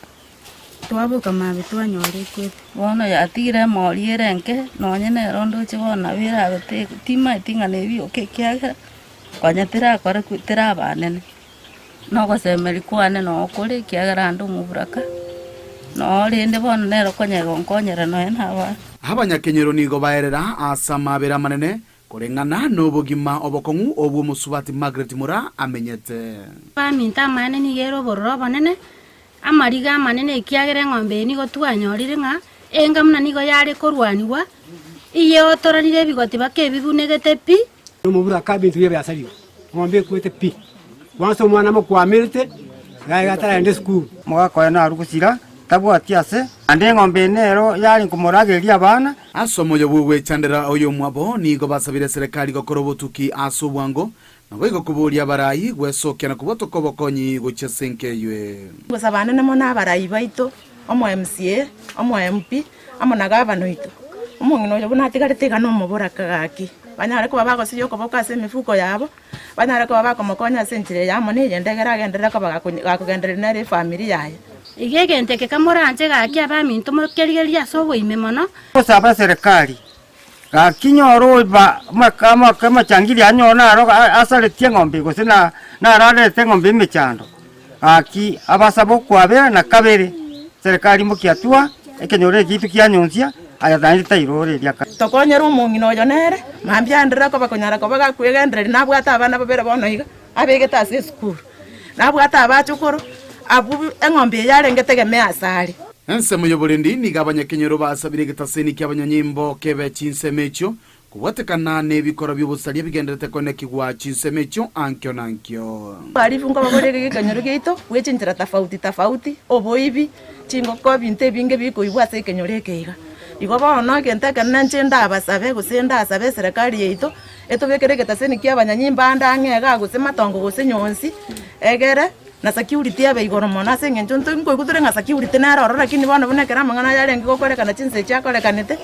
Twaboka mambia twanyora ekwete. Bono yatigire emori ere enke, nonye nero ndoche bono nabo erabe te timaeti ng'a nebioka ekiagera, konya terakore teraba nene. Nogosemeria kwane noo kore, ekiagera ande omoburaka, noo rende bono nere okonyara gonkonyera nonya na abana. Abanyakenyoro nigo baerera ase amaabera amanene, koreng'ana nobogima obokong'u obwo omosubati Margaret Moraa amenyete. Baminto amaene nigo ere obororo obonene, amariga amanene ekiagera eng'ombe eye nigo twanyorire ng'a enga buna nigo yare korwanigwa, iyeotoranire ebigoti baka ebibunegete pi. Nomoburaka ebinto biaye biasarigwe, eng'ombe ekwete pi, kwansa omwana amokwamerete, iga ataragenda esukuru. Omogaka oye narwe gosira, tabwati ase, naende eng'ombe eye nero yare komoragereria abana. Ase omoyo bw'ogwechandera oyomwabo nigo basabire eserekari gokora obotuki ase obwango, naboigo koboria abarai gwesokia na kobwatoka obokonyi gochia ase enka eywe. Gosaba nene mono abarai baito, omo MCA, omo MP, amo na gavana oito. Omong'ina oyo buna atigarete iga nomoboraka gaki, banyare koba bagosiria okoboko ase emifuko yabo, banyare koba bakomokonya ase enchera eye amo neyende egere agenderere koba gakogendereria nere efamiri yaye. Iga egento eke kamoranche gaki abaminto mokerigererie ase oboime mono. Gosaba eserekari, gaki nyore oba amachangiri anyore naro asaretie eng'ombe gose nararete eng'ombe emechando. Gaki abasabe okwabera na kabere, serikali imokia hatua, ekenyoro eke giaito kianyonsia, aya naende tairora eria kare. Tokonyere omong'ina oyo nere, mambia aenderere koba konyara koba gakwegendereria nabwate abana babere bono iga, abegete ase esukuru, nabwate abachokoro, abwo eng'ombe eye yarenge tegemea asare. Ensemo y'oborendi nigo abanyakenyoro basabire egetaseni ki'abanyanyimbo kebe chinsemo echio Kobwatekana nebikora bi'obosaria bigendererete koenekigwa chinsemo echio ankio na ankio. Abahalifu nkobabore egeka ekenyoro giaito bwe chinchera tafauti tafauti, oboibi, chingoko, ebinto ebinge bikoibwa ase ekenyoro eke iga. Igo bono egento ekenene inche ndabasabe gose ndasabe eserekari yaito, etobekere egetaseni kia abanyanyimba ande ang'e igaa gose matongo gose nyonsi, egere na security ebe igoro mono ase eng'encho nto nkoigwa tore ng'a security nere ororo lakini bono buna ekero amang'ana aya arenge gokorekana chinsa echi akorekanete,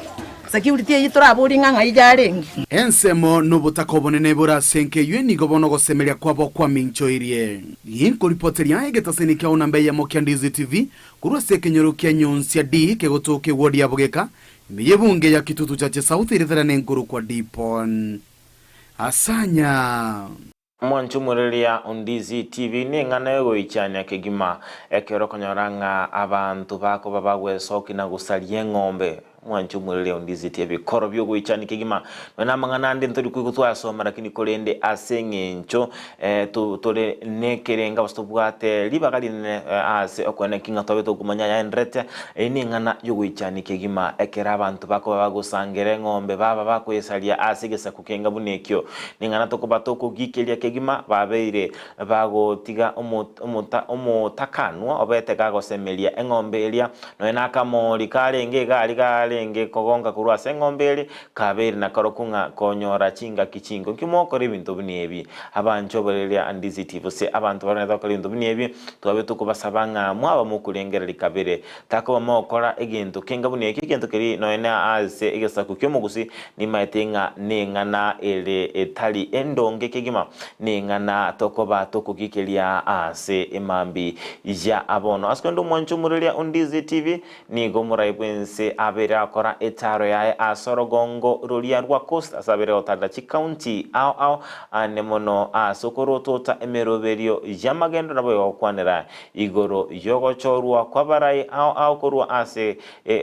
Security eyio toraborie ng'a ng'ai yarenge. Ensemo nobotaka obonene bore ase enka eyio nigo bono ogosemeria kwabo kwaminchoirie. Ginkoripoteria egetaseni kiao namba eyemo kia Ndizi TV korwa ase ekenyoro kia Nyonsia D kegotoka eward ya Bogeka ime y'ebunge ya Kitutu Chache South eritera nenkorokwa Dipon Asanya. Mwanche omoreria o Ndizi TV neng'ana yogoichania kegima ekero okonyora ng'a abanto bakoba bagwesoki na gosaria eng'ombe. Mwanche omoreria o Ndizi TV ebikoro biogoichania kegima nonya namang'ana ande ntori koigwa twasoma lakini korende ase eng'encho tore nekerenga gose tobwate ribaga rinene ase okoeneki ng'a twabe tokomanya ayaenderete. Eye neng'ana yogoichania kegima ekero abanto bakoba bagosangera eng'ombe baba bakoyesaria ase egesaku kenga buna ekio. Ning'ana tokoba tokogikeria kegima, babeire bagotiga omotakanwa obete gagosemeria eng'ombe eria, nonya nakamori karenge egari karenge kogonka korwa ase eng'ombe eria, kabeire nakarokwo ng'a konyora chingaki chinko. Inki mokora ebinto buna ebi? Abanchwa baria Andiziti, gose abanto baranyare gokora ebinto buna ebi, twabe tokobasaba ng'a mwaba mokorengereria kabere, Takoba mogokora egento kenga buna ekio, egento keria nonya ase egesaku ki'omogusi, nimaete ng'a neng'ana ere etari endonge kegima, neng'ana tokoba tokogikeria ase emambi ya bono. Ase korende omwancho omoreria o Ndizi TV nigo omorai bw'ense abeire agokora etaaro yaye ase orogongo roria rwa Coast ase abeire gotarera chikaunti ao ao ane mono ase okorotota emeroberio y'amagendo naboigo gokwanera Igoro y'ogochorwa kw'abarai ao ao korwa ase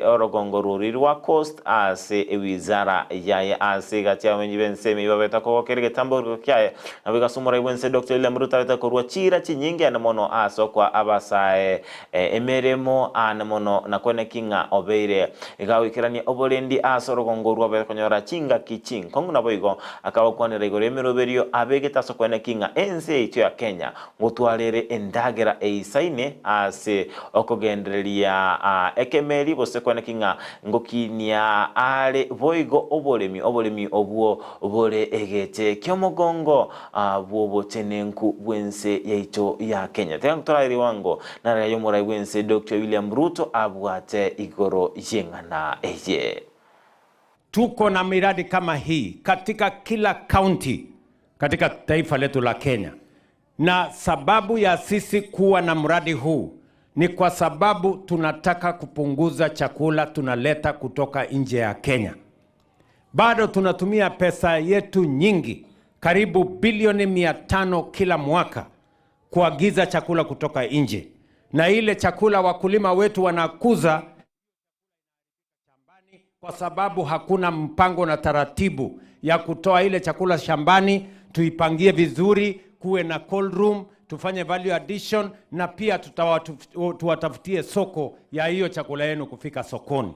orogongo rw'orwiri rwa Coast ase ewizara yaye ase egati y'abamenyi b'ense ime babeta kogokera egetambo kiaye naboigo ase omorai bw'ense Doctor William Ruto abete korwa chiira chinyinge ane mono ase okoa abasae emeremo ane mono na koeneki ng'a obeire iga. goikerania oborendi ase orogongo rwabo konyora chingaki chinkong'u naboigo akabakwanera igoro y'emeroberio abegete ase okweneki ng'a ense yaito ya Kenya ngotwarere endagera eisaine ase okogendereria ekemeri gose kweneki ng'a ngokinia are boigo oboremi oboremi obwo bore egete ki'omogongo bw'obotenenku bw'ense yaito ya Kenya. Tiga ntorae riwango nare y'omorai bw'ense Doctor William Ruto abwate igoro y'eng'ana eye. Tuko na miradi kama hii katika kila kaunti katika taifa letu la Kenya, na sababu ya sisi kuwa na mradi huu ni kwa sababu tunataka kupunguza chakula tunaleta kutoka nje ya Kenya. Bado tunatumia pesa yetu nyingi, karibu bilioni 500 kila mwaka kuagiza chakula kutoka nje, na ile chakula wakulima wetu wanakuza kwa sababu hakuna mpango na taratibu ya kutoa ile chakula shambani, tuipangie vizuri, kuwe na cold room, tufanye value addition, na pia tuwatafutie soko ya hiyo chakula yenu kufika sokoni.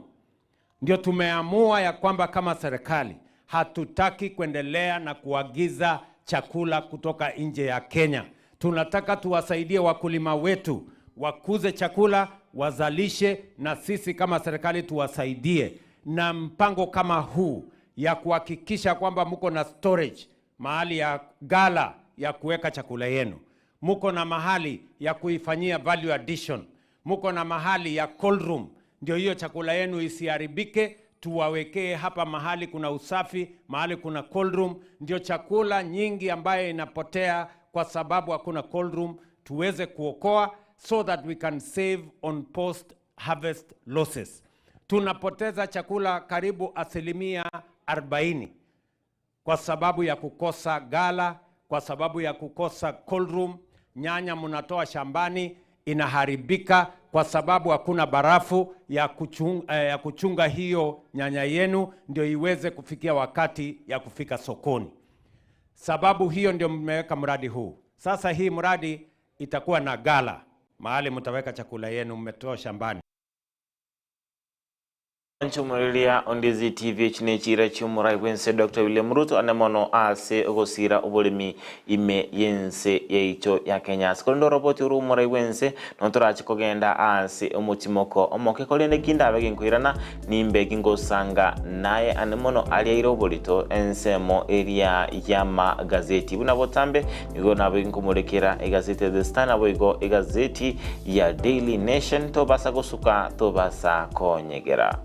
Ndio tumeamua ya kwamba kama serikali hatutaki kuendelea na kuagiza chakula kutoka nje ya Kenya. Tunataka tuwasaidie wakulima wetu wakuze chakula, wazalishe, na sisi kama serikali tuwasaidie na mpango kama huu ya kuhakikisha kwamba mko na storage, mahali ya gala ya kuweka chakula yenu, mko na mahali ya kuifanyia value addition, mko na mahali ya cold room, ndio hiyo chakula yenu isiharibike. Tuwawekee hapa mahali kuna usafi, mahali kuna cold room, ndio chakula nyingi ambayo inapotea kwa sababu hakuna cold room tuweze kuokoa, so that we can save on post harvest losses. Tunapoteza chakula karibu asilimia 40 kwa sababu ya kukosa gala, kwa sababu ya kukosa cold room. Nyanya mnatoa shambani inaharibika kwa sababu hakuna barafu ya kuchunga hiyo nyanya yenu ndio iweze kufikia wakati ya kufika sokoni. Sababu hiyo ndio mmeweka mradi huu. Sasa hii mradi itakuwa na gala mahali mtaweka chakula yenu mmetoa shambani. Nchumuriria Ondizi TV chinechira chimurai bwense Dr. William Ruto ane mono ase ogosira oboremi ime yense yaito ya Kenya. Sikorendo roboti uru umurai bwense nontorachi kogenda ase omotimoko omoke korende kindabe ginkoirana nimbe gingosanga naye ane mono ariaire oborito ensemo eria ya magazeti buna botambe nigo nabo ginkomorekera egazeti ya The Star nabo igo egazeti ya Daily Nation tobasa gosuka tobasa konyegera.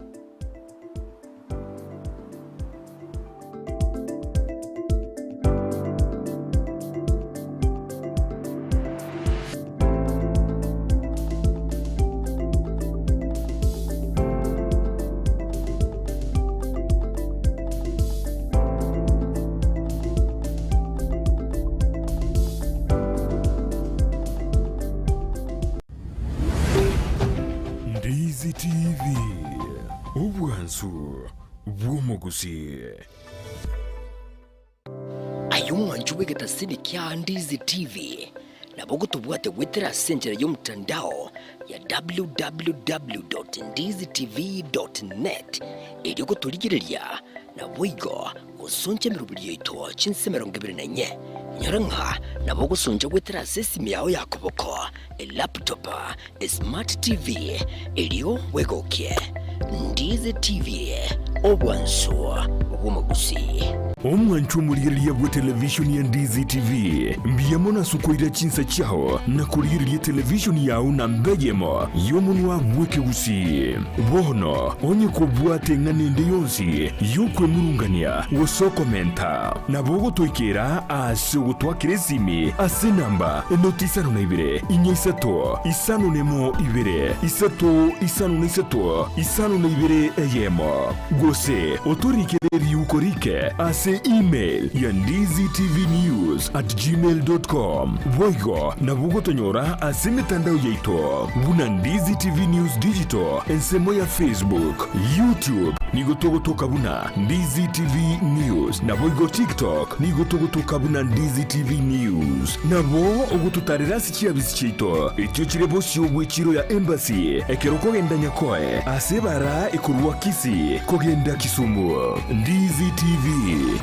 Ndizi TV, obwansu bw'omogusii. Aye omwancho bw'egetasini kia Ndizi TV, nabo ogotobwate goetera ase enchera y'omotandao ya www.ndizitv.net erio gotorigereria naboigo gosoncha emeroberi yaito chinse 24. Inyora ng'a nabo ogosoncha goetera ase esimi yao ya koboko, elaptop, esmart TV, erio bwegokie. Ndizi TV, obwansu bw'omogusii. Omwancho omorigereria bw'etelevishoni ya Ndizi TV, mbuya mono ase okoira chinsa chiao na korigereria etelevishoni yao namba eyemo y'omonwa bw'ekegusii. Bono onye kobwate eng'ana ende yonsi y'okwemurungania gose okomenta, nabo ogotoikera ase ogotwakera esimi ase enamba enoti isano na ibere, inya isato, isano nemo ibere, isato isano na isato, isano na ibere eyemo, gose otorikere eriuko rike ase email ya ndizitvnews@gmail.com. Boigo nabo ogotonyora ase emetandao yaito buna Ndizi TV News Digital, ensemo ya Facebook, YouTube. nigo togotoka buna Ndizi TV News, naboigo TikTok nigo togotoka buna Ndizi TV News. Nabo ogototarera ase chiabisi chiaito echio chire bosio bw'echiro ya Embassy ekero okogenda Nyakoe ase ebara ekorwa Kisii kogenda Kisumu. Ndizi TV,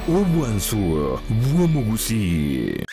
obwansu bw'omogusii.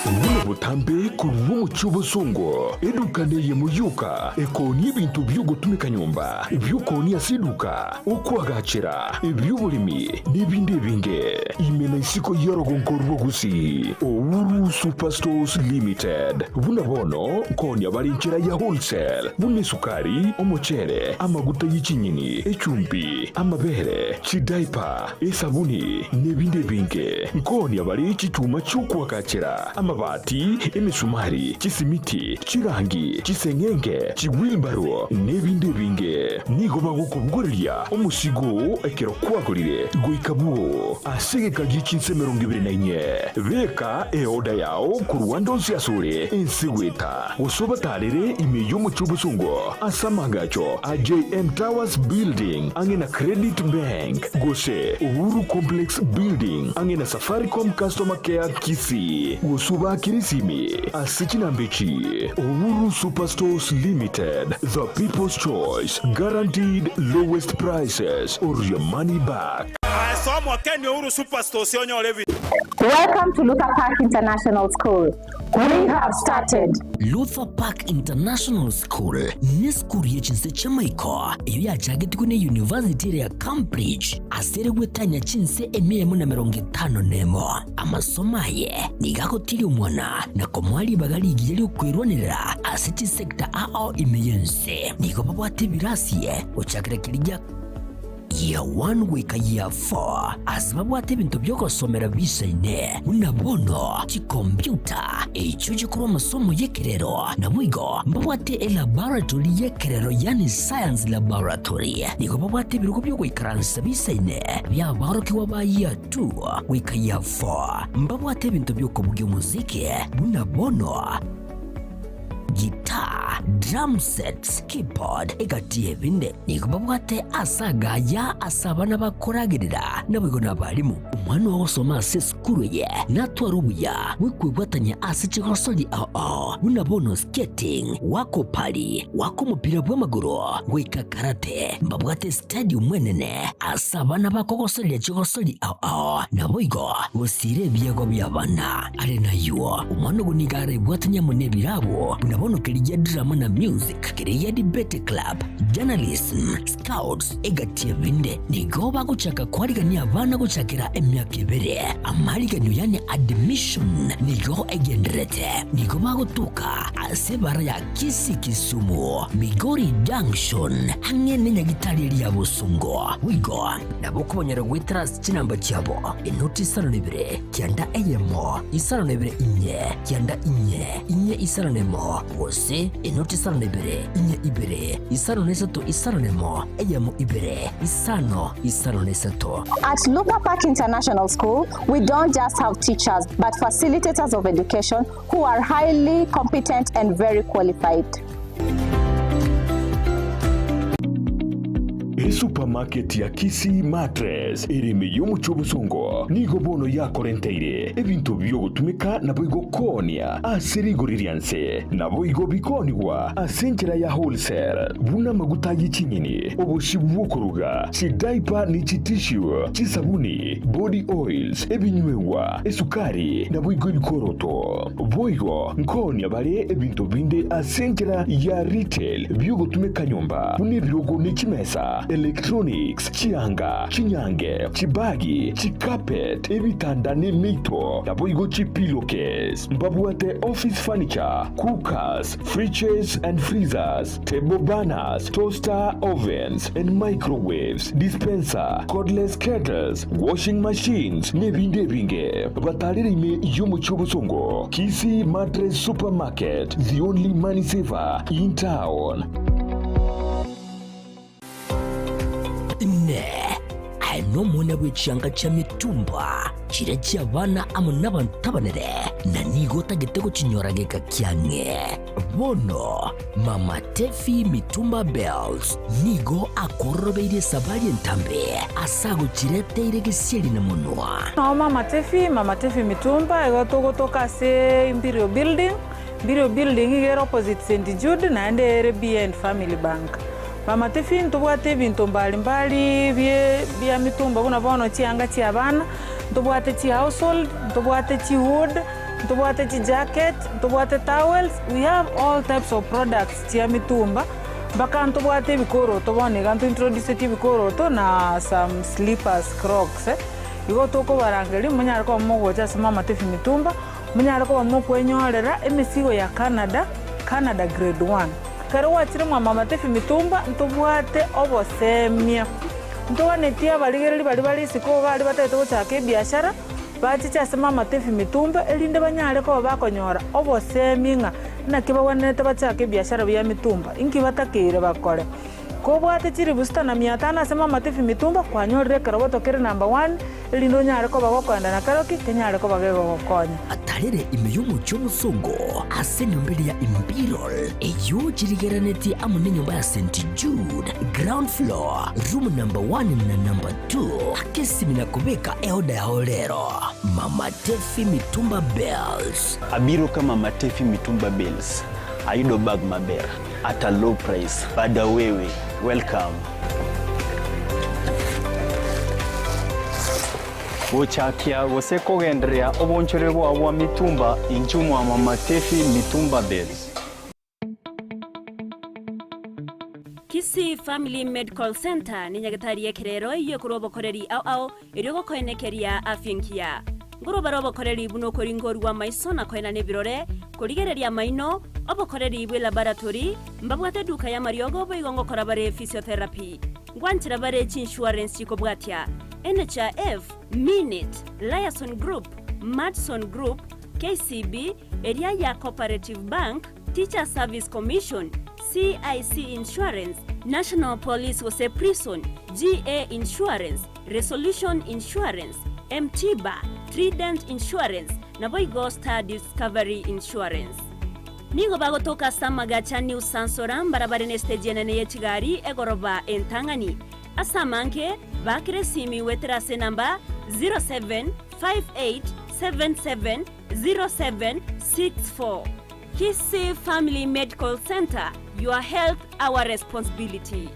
Buna botambe korwa omochie obosongo, eduka neyemo yoka ekoonia ebinto bi'ogotumeka nyomba, ebi'okoonia ase eduka, okoagachera, ebi'oboremi, na ebinde ebinge. Ime na isiko y'orogongo rwa Gusii, Uhuru Superstores Limited. Buna bono nkoonia bare enchera ya wholesale, buna esukari, omochere, amaguta ye chinyeni, echumbi, amabere, chidiaper, esabuni, na ebinde ebinge. Nkoonia bare chichuma chi'okoagachera, amabati, emesumari, chisimiti, chirangi, chiseng'enge, chiwheelbarrow, na ebinde ebinge. Nigo bagokobogoreria omosigo oo ekero kwagorire goika bwoo ase egeka gie chinsa 24. Beka eoda yao korwa ande onsi asore ense goeta, gose obatarere ime y'omochie obosongo ase amaagacho a JM Towers Building ang'e na Credit Bank, gose Uhuru Complex Building ang'e na Safaricom Customer Care Kisii, gose obaakere esimi ase chinamba echi, Uhuru Superstores Limited, the people's choice, guaranteed lowest prices or your money back. Welcome to Luther Park International School. We have started. Luther Park International School nesukuru ye chinse chi'amaiko eyio yachagetigwe ne University ere ya Cambridge ase ere gwetania chinse emia emo na 51. Amasomo aye nigo agotiria omwana na komoa ribaga rigiya ri'okwerwanerera ase chisecta ao ime y'ense. Nigo babwate ebirasi gochakera keria gia Year 1 goika Year 4 ase babwate ebinto bi'ogosomera biisaine, buna bono chikompiuta, echio chikorwa amasomo y'ekerero, naboigo mbabwate elaboratory y'ekerero yaani science laboratory. Nigo babwate ebirogo bi'ogoikaransa biisaine bi'aborokigwa ba Year 2 goika Year 4. Mbabwate ebinto bi'okobugia omosiki buna bono Guitar, drum sets, keyboard, egati y'ebinde. Nigo babwate ase agaya ase abana bakoragerera, naboigo nabarimu. Omwana ogosoma ase esukuru eye natware obuya bw'okwebwatania ase chigosori ao ao buna bono skating, goaka opari, goaka omopira bw'amagoro, goika karate. Mbabwate stadium enene ase abana bakogosoreria chigosori ao ao, naboigo gosiira ebiegwa bi'abana. Are nayio, omwana ogo nigo arebwatanie amo nebirabo, buna bono keria drama na music, keria debate club, journalism, scouts, egati ebinde. Nigo bagochaka koarigania abana gochakera emiaka ebere. Amariganio yaani admission nigo egendererete. Nigo bagotoka ase ebara ya Kisii Kisumu, Migori Junction, ang'e nenyagitari eria ya Bosongo. Boigo nabo okobanyora goetera ase chinamba chiabo, enoti isano na ibere, 91 52 4 9 4 51, gose enoti 52 4 2 53 51 1 2 5 53. At Luther Park International School, we don't just have teachers, but facilitators of education who are highly competent and very qualified. Esupermarket ya Kisii Mattress ere ime y'omochie obosongo nigo bono yakorenteire ebinto bi'ogotumeka naboigo koonia ase rigori ria nse, naboigo bikoonigwa ase enchera ya wholesale, buna amaguta ye chinyeni, obosie bw'okoruga, chidiaper ne chitissue, chisabuni, body oils, ebinywegwa, esukari, naboigo ebikoroto. Boigo nkoonia bare ebinto binde ase enchera ya retail bi'ogotumeka nyomba, buna ebirogo ne chimesa, electronics, chianga, chinyange, chibagi, chicarpet, ebitanda ne emeito, naboigo chipillowcase. Mbabwate office furniture, cookers, fridges and freezers, table burners, toaster ovens and microwaves, dispenser, cordless kettles, washing machines, nebinde ebinge. Batarere ime y'omochie obosongo, Kisii Mattress Supermarket, the only money saver in town. Inee! nomoonia bwe chianga chia mitumba, chiria chi'abana amo nabanto abanene, na nigo otagete gochinyora geka kiang'e. Bono Mama Tefi Mitumba Bells nigo akororobeirie esabari entambe ase agochireteire gesieri na monwa. Nao Mama Tefi, Mama Tefi Mitumba, igo togotoka ase Imperial Building, Imperial Building iga ere opposite St Jude naende ere behind Family Bank. Mama Tefi ntobwate ebinto mbali mbali bie bia mitumba buna bono chianga chia abana, ntobwate chi household, ntobwate chi wood, Ntobwate chijacket, ntobwate towels, we have all types of products chia mitumba, mpaka ntobwate ebikoroto bono iga ntointroducetie ebikoroto na some slippers, crocs. Igo tokobarangeria monyare koba mogocha ase Mama Tefi Mitumba, monyare koba mokwenyorera emesigo ya Canada, Canada grade one. Ekero gwachire mwa Mama Tefi Mitumba, ntobwate obosemia, ntoganetie abarigereria baria bare isiko baria batagete gochaka ebiashara, Bachiche ase mamatebi mitumba, erinde banyare koba bakonyora obosemi ng'a naki bagwenerete bachake ebiashara bia mitumba, inki batakeire bakore. Kobwate chilifu sita na mia tano ase mamatebi mitumba, kwanyorire ekeroboto kere number one, erinde onyare koba gokoenda na keroki kenyare koba gegogokonya. Atarere ime y'omochie omosongo ase enyomba eria ya Imperial, eyio chirigerenetie amo nenyomba ya St. Jude, ground floor, room number one na number two. Ake esimi na kobeka eoda yao rero. Mama Tefi Mitumba Bales. Abiro ka Mama Tefi Mitumba Bales, ayudo bag maber at a low price. Bada wewe, welcome. Gochakia gose kogendereria obonchore bwao bwa mitumba inchuo mwa Mama Tefi Mitumba Bales. Kisii Family Medical Centre nenyagetari y'ekerero eyio ekorwa obokoreri ao ao erio gokoenekeria afya engiya. Nkorwa bare obokoreri buna okoringorwa amaiso na koenana ebirore, korigereria amaino, obokoreri bwe laboratory, mbabwate eduka y'amariogo boigo ngokora bare physiotherapy. Ngwanchera bare chiinsurance chikobwatia, NHIF, Minit, Liason Group, Madison Group, KCB, eria ya Cooperative Bank, Teachers Service Commission, CIC Insurance, National Police gose Prison, GA Insurance, Resolution Insurance, M-Tiba, Trident Insurance, naboigo Star Discovery Insurance. Nigo bagotoka ase amagacho a New Sansora mbarabare n'esiteji enene ye chigari egoroba entang'ani. Ase amange, baakera esimi goetera ase enamba 0758770764. Kisii Family Medical Centre, your health our responsibility.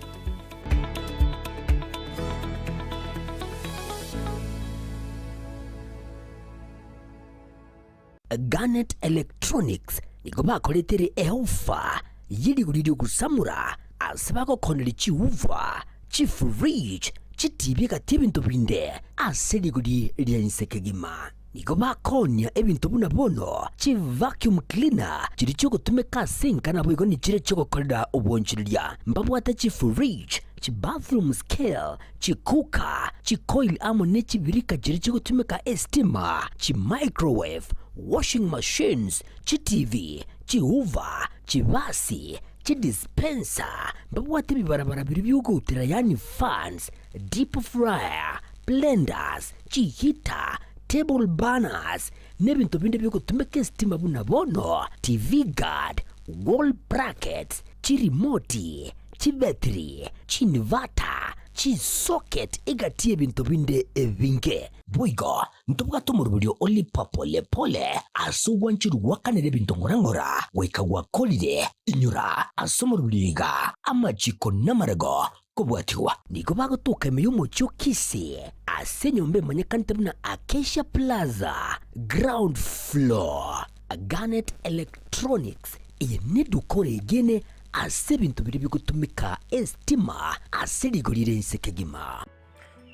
Garnet Electronics nigo bakoretere eofa ye rigori ri'ogosamora ase bagokoneria chiwoofer, chifridge, chitibi egati ebinto binde ase rigori ria inse kegima. Nigo bakoonia ebinto buna bono chivacuum cleaner chiria chiogotumeka ase enka naboigo nichiria chiogokorera obwanchereria. Mbabwate chifridge, chibathroom scale, chicooker, chicoil amo ne chibirika chiria chigotumeka estima, chimicrowave, washing machines, chitivi, chihoover, chibasi, chidispenser, mbabwate ebibarabara biria biogoutera yaani fans, deep fryer, blenders, chiheater, table burners, na ebinto binde biogotumeka esitima buna bono TV guard, wall brackets, chirimoti, chibetiri, chiinverter, chisocket egati y'ebinto binde ebinge. Boigo ntobwate omoroberio o Lipa Pole Pole ase ogwancherwa gwakanera ebinto ng'ora ng'ora goika gwakorire. Inyora ase omoroberio iga amachiko namarego Kobwatigwa nigo bagotoka ime y'omochie o Kisii ase enyomba emanyekanete buna Acacia Plaza, ground floor. Garnet Electronics, eye neduka oregene ase ebinto biria bigotumeka estima ase rigori rire inse kegima.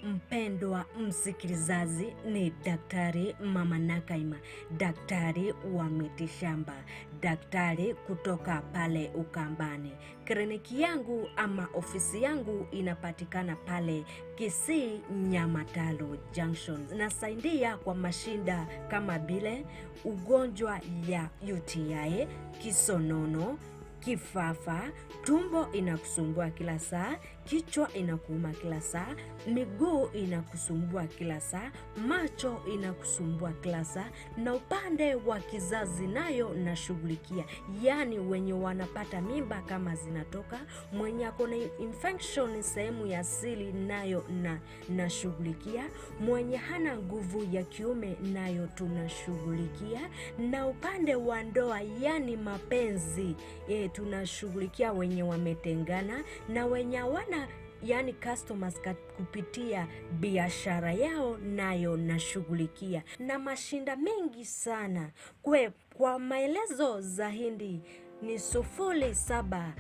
Mpendwa msikilizaji, ni Daktari Mama Nakaima, daktari wa mitishamba, daktari kutoka pale Ukambani. Kliniki yangu ama ofisi yangu inapatikana pale Kisii Nyamatalo Junction. Nasaidia kwa mashinda kama vile ugonjwa ya UTI, kisonono, kifafa, tumbo inakusumbua kila saa, Kichwa inakuuma kila saa, miguu inakusumbua kila saa, macho inakusumbua kila saa, na upande wa kizazi nayo nashughulikia, yaani wenye wanapata mimba kama zinatoka, mwenye ako na infection sehemu ya siri nayo na nashughulikia, mwenye hana nguvu ya kiume nayo tunashughulikia, na upande wa ndoa yani mapenzi e, tunashughulikia wenye wametengana na wenye hawana yani customers kupitia biashara yao nayo nashughulikia, na mashinda mengi sana. Kwe, kwa maelezo zaidi ni 0757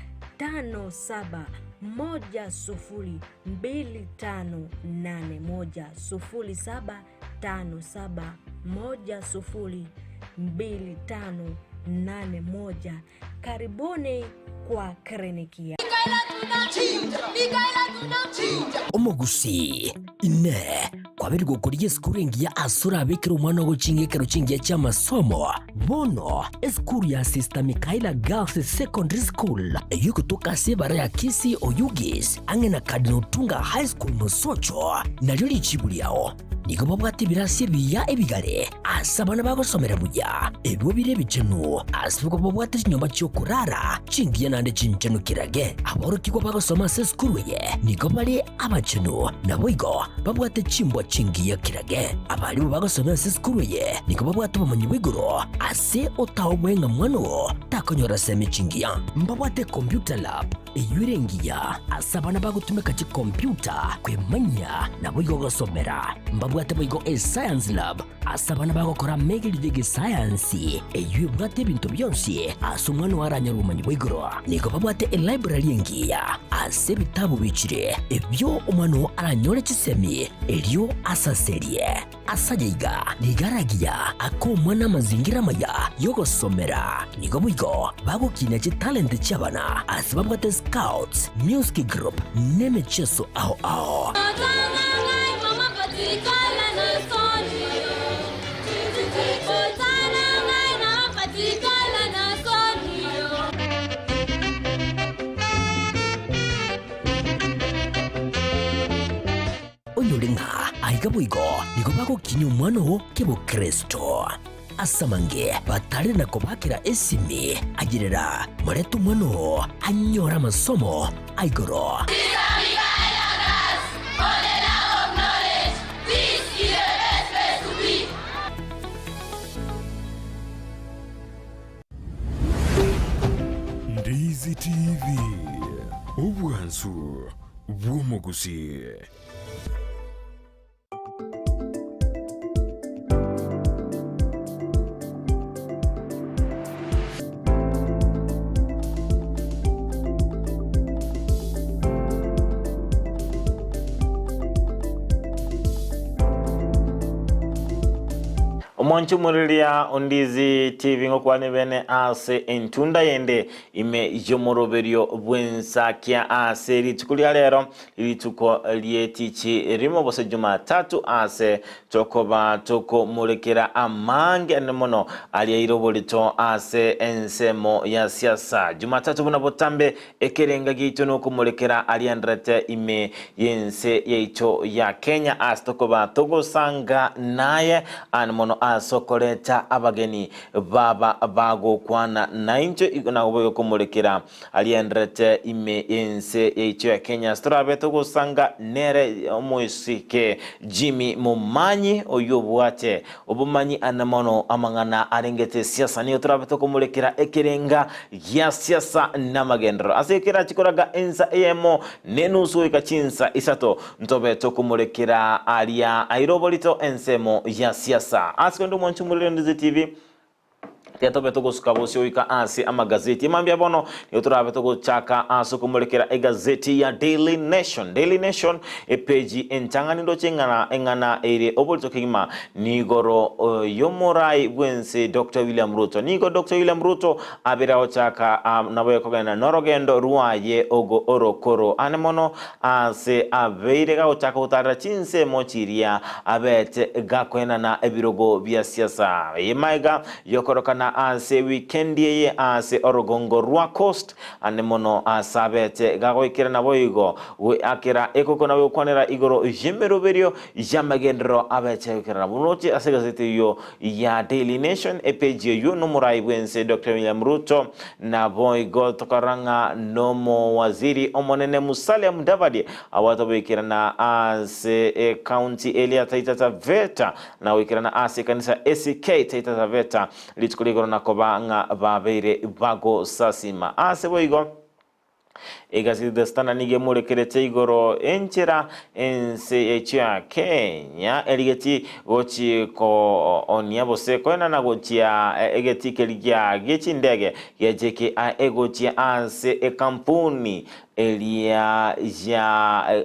102581 0757 102581. Karibuni kwa kliniki ya Omogusi, Inee, kwabeire gokorigia esukuru engiya ase orabekere omwana ogochinga ekero chingiya chi'amasomo? Bono, esukuru ya Sister Michaela Girls Secondary School, eyio egotoka ase ebara ya Kisii Oyugis, ang'e na Cardinal Otunga High School Mosocho, nario richibu riao. Nigo babwate ebirasi ebiya ebigare ase abana bagosomera buya, ebio bire ebichenu, ase igo babwate chinyomba chi'okorara chingiya naende chinchenu kirage. Aborokigwa bagosoma ase esukuru eye nigo bare abachenu, naboigo babwate chimbwa chingiya kirage. Abarimu bagosomera ase esukuru eye nigo babwate obomanyi bwa igoro ase otaoboe ng'a mwana oo takonyora semi chingiya. Mbabwate computer lab Eyio ere engiya ase abana bagotumeka chikompiuta kwemanyia naboigo gosomera. Mbabwate boigo eScience Lab ase abana bagokora amegerio y'egesayansi, eyio ebwate ebinto bionsi ase omwana oo aranyore obomanyi bwa igoro. Nigo babwate elibrary engiya ase ebitabu bichire ebio omwana oo aranyore chisemi erio asaserie. Ase ayaiga nigo aragiya akomwa namazingira amaya y'ogosomera. Nigo boigo bagokinia chitalenti chi'abana ase babwate scouts, music group nemechieso ao ao. Onyore ng'a aiga boigo nigo bagokinia omwana oo kebokristo. Ase amange batare na kobakera esimi, ayerera, morete omwana oo anyore amasomo a igoro. Ndizi TV, obwansu bw'omogusii. Omwancho omoriria o Ndizi TV ngokwane bene ase entunda yende ime y'omoroberio bw'ensakia ase rituko ria rero Rituko ri'etichi rimo gose Jumatatu ase tokoba tokomorekera amange ane mono ariaire oborito ase ensemo ya siasa. Jumatatu buna botambe ekerenga giaito nokomorekera arianderete ime y'ense yaito ya Kenya ase tokoba togosanga naye ane mono ase okoreta abageni baba bagokwana naintwe igo naboigo komorekera Arienderete ime y'ense yaito ya Kenya ase torabe togosanga nere omoisike Jimmy Momanyi oyio obwate obomanyi ane mono amang'ana arengete siasa nigo torabe tokomorekera ekerenga gia siasa namagenderero ase ekerachi koraga ensa eyemo nenusu goika chinsa isato ntobe tokomorekera aria aire oborito ensemo ya siasa ase korende omwanchi omorere Ndizi TV Tiga tobe togosuka bosio goika ase amagazeti. Mambia bono nigo torabe togochaka ase okomorekera egazeti ya Daily Nation. Daily Nation epeji entang'ani ndoche eng'ana eng'ana ere oborito kegima nigoro y'omorai bwense Dr. William Ruto. Nigo Dr. William Ruto abere agochaka um, nabo ekogenda norogendo rwaye ogo orokoro ane mono ase abeire gagochaka gotarera chinsemo chiria abete gakoenana ebirogo bia siasa. Eye maiga Yokorokana goikerana ase wikendi eye ase orogongo rwa Coast ande mono ase abete gagoikerana boigo goeakera ekoko na gokwanera igoro y'emeroberio y'amagenderero abeche goikerana buna ase egazeti eyio ya Daily Nation epeji eyio nomorai bwense Dr. William Ruto naboigo tokarora ng'a nomowaziri omonene Musalia Mudavadi abwate oboikerana ase ekaunti eria Taita Taveta na goikerana ase ekanisa ACK Taita Taveta rituko rigoro na koba ng'a babeire bagosasima ase boigo Egazeti The Standard nigo emorekerete igoro enchera ense yaito ya Kenya erigeti gochi koonia gose koenana gochia egeti keria gie chindege gia JKIA egochia ase ekampuni eria ya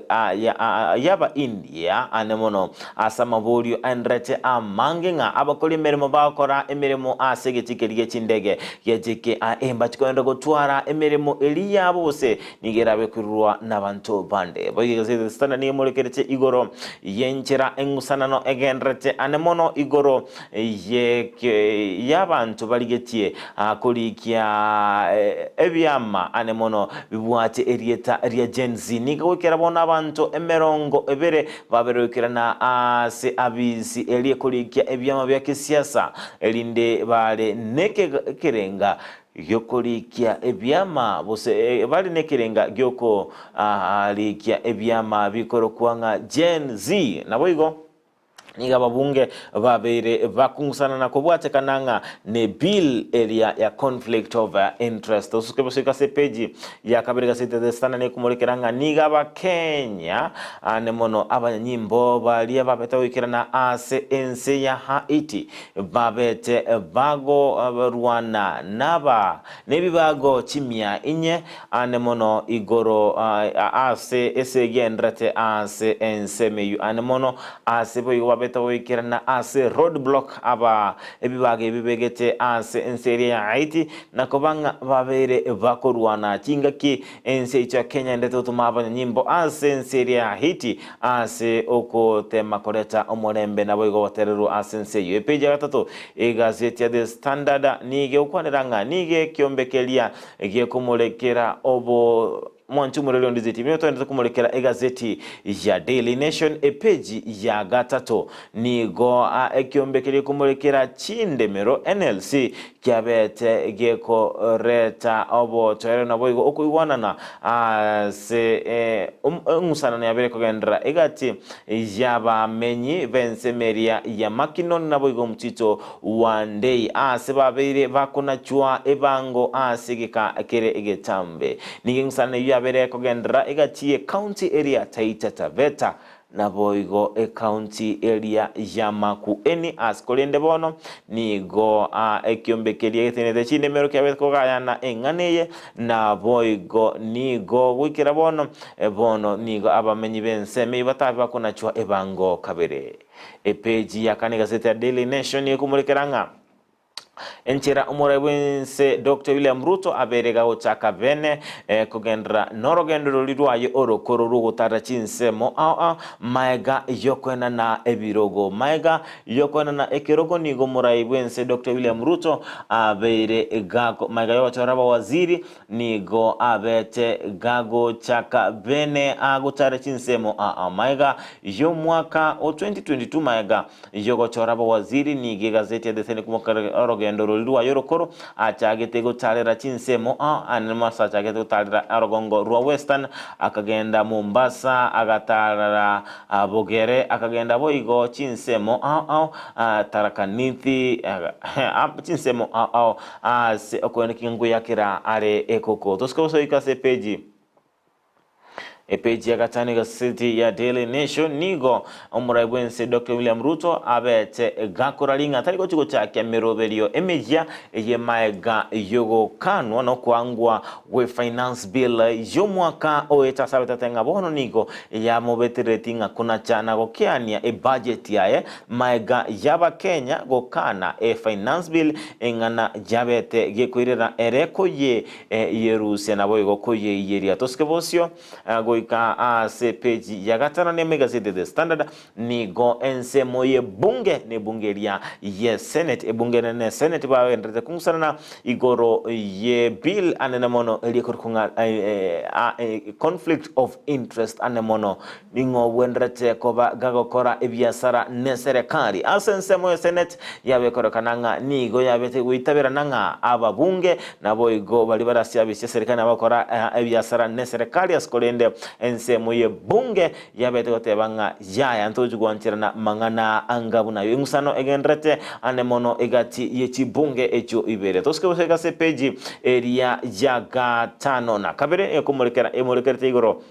yaba India ane mono ase amaborio aenderete amange ng'a abakori emeremo bagokora emeremo ase egeti keria gie chindege gia JKIA mbachi kogenda gotwara emeremo eria yabo gose nigo erabe koirurwa nabanto bande. Boigo egazeti The Standard nigo emorekeretie igoro y'enchera eng'usanano egenderete ane mono igoro y'abanto barigetie korikia ebiama ane mono bibwate erieta ria Gen Z. Nigo goikera bono abanto emerongo ebere babere goikerana ase abisi eria ekorikia ebiama bia kisiasa, erinde bare nekerenga gi'okorikia ebiama, gose bare nekerenga gi'okorikia ebiama bikorokwa ng'a Gen Z. Naboigo nigo ababunge babeire bakong'usana na kobwatekana ng'a ne bill eria ya conflict of interest. Osuke bosoika ase epeji ya kabere gasete The Standard nekomorekera ng'a nigo abakenya ane mono abanyanyimbo baria babete goikerana ase ense ya Haiti babete bagorwana naba nebibago chimia inye Ane mono igoro ase esegi enderete ase ensemo eyio, ane mono ase boigo babete goikerana ase road block aba ebibago ebi begete ase ense eria ya Haiti, na koba ng'a babeire bakorwana chingaki ense yaito ya Kenya endete gotoma abanyanyimbo ase ense eria ya Haiti ase ogotema koreta omorembe naboigo obotererwa ase ense eyio. Epeji ya gatato egazeti ya The Standard nigo egokwanera ng'a nigo ekiombe keria Gekomorekera obo mwanche omoreri onde zeti nigo twaendete komorekera egazeti ya Daily Nation epeji ya gatato nigo ekiombe keria gekomorekera chindemero NLC kiabete gekoreta obotoereru naboigo okoigwanana ase eng'usanano yabere kogenderera egati y'abamenyi b'ensemo eria ya Mackinnon naboigo omotito Wandei aase babeire bakonachwa ebango ase egeka kere egetambe. Nigo eng'usana eyio yabeire ekogenderera egati y'ecounty eria Taita Taveta naboigo ecounty eria ya Makueni ase korende bono nigo ekiombe keria getenenete chindemero kiabete kogayana eng'ana eye naboigo nigo goikera bono bono nigo abamenyi b'ensemo eyio batabe bakonachwa ebango kabere. Epeji ya kane egaseti ya Daily Nation ekomorekera ng'a enchera omorai bw'ense Dr. William Ruto abeire gagochaka bene eh, kogenderera norogendo rori rwaye orokoro rw'ogotarera chinsemo ao ao maega yokoenana ebirogo. Maega yokoenana ekerogo nigo omorai bw'ense Dr. William Ruto abeire gako maega yogochora abawaziri Nigo abete gagochaka bene agotare chinsemo aa maega y'omwaka o 2022 maega y'ogochora abawaziri nigo egazeti ya The Sun ekomokera orogendo rori rwaye orokoro achagete gotarera chinsemo aa ane ase achagete gotarera orogongo rwa Western akagenda Mombasa agatarera Bogere akagenda boigo chinsemo ao ao Tharaka Nithi chinsemo ao ao Ase okoenekia nkoyakera are ekoko. Tosike gosoika ase epeji Epeji ya gatano egaseti ya Daily Nation nigo omorai bw'ense Dr. William Ruto abete gakora ring'a tari gochi gochakia meroberio emeyia eye maega yogokanwa na okoangwa gwe Finance Bill y'omwaka oete ase abetete ng'a bono nigo yamobeterereti ng'a konacha na gokeania ebudget yaye Maega y'Abakenya gokana e Finance Bill eng'ana yabete gekoirera ere koye yerusia naboigo koyeiyeria. Tosike bosio. goika ase epeji ya gatano nemo egaseti ya The Standard, nigo ensemo y'ebunge na ebunge eria ye Senate, ebunge enene Senate bagendererete kong'usanana igoro ye bill anene mono eria ekorokwa ng'a conflict of interest ane mono ning'o obwenerete koba gagokora ebiasara neserekari. Ase ensemo ya Senate yabekorekana ng'a nigo yabete goitaberana ng'a ababunge naboigo baria bare ase abisi eserikari nabakora ebiasara neserekari ase korende ensemo y'ebunge Yabete goteba ng'a yaya ntochi gwancherana mang'ana anga buna ayio. Eng'usano egendererete ane mono egati ye chibunge echio ibere. Tosike gosoika ase epeji eria ya gatano na kabere ekomorekera emorekerete igoro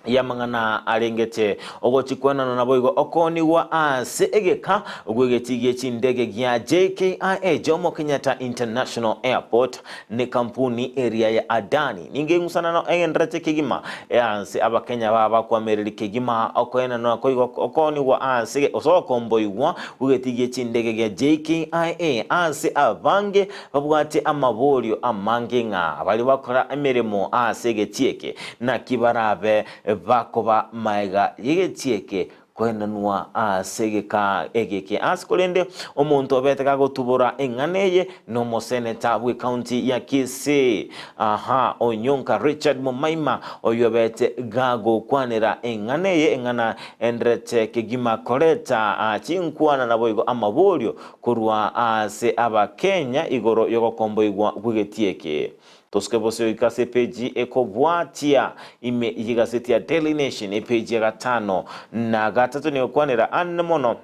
y'amang'ana arengete ogochikwenana naboigo okoonigwa ase egeka gw'egetii gie chindege gia JKIA, Jomo Kenyatta International Airport, nekampuni eria ya Adani. Ningo eng'usanano egendererete kegima Ase Abakenya baba bakwamereri kegima okoenanwa koigwa okoonigwa ase gose okomboigwa gw'egetii gie chindege gia JKIA ase abange babwate amaborio amange ng'a baria bakora emeremo ase egetii eke naki barabe bakoba maega y'egetii eke Koenanwa ase egeka egeke ase korende omonto obete gagotubora eng'ana eye nomoseneta bw'ecounty ya Kisii aha Onyonka Richard Momaima oyio obete gagokwanera eng'ana eye eng'ana enderete kegima koreta chinkwana naboigo amaborio korwa ase abakenya igoro yogokomboigwa bw'egetie eke. Tosuke bosio goika ase epeji ekobwatia ime y'egaseti ya Daily Nation, epeji ya gatano na gatato nigo ekwanera ande mono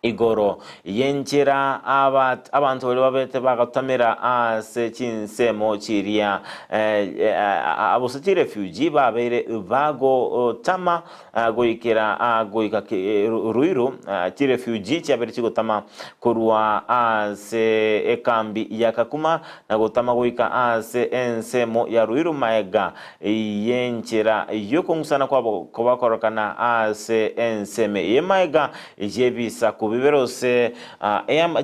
igoro y'enchera abanto baria babete bagatamera ase chinsemo chiria gose chirefugee babeire bagotama goikera goika Ruiru, chirefugee chiabeire chigotama korwa ase ekambi ya Kakuma na gotama goika ase ensemo ya Ruiru magega y'enchera y'okong'usana kwabo kobakorokana ase ensemo eye magega y'ebisaku bibere gose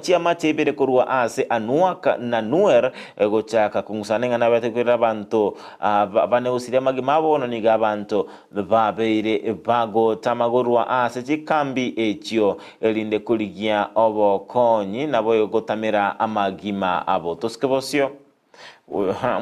chiamate ibere korwa ase Anuak na Nuer gochaka kong'usana eng'ana bete kwerera abanto bane gosiria amagima abo bono nigo abanto babeire bagotama korwa ase chikambi echio erinde korigia obokonyi naboigo gotamera amagima abo. Tosike bosio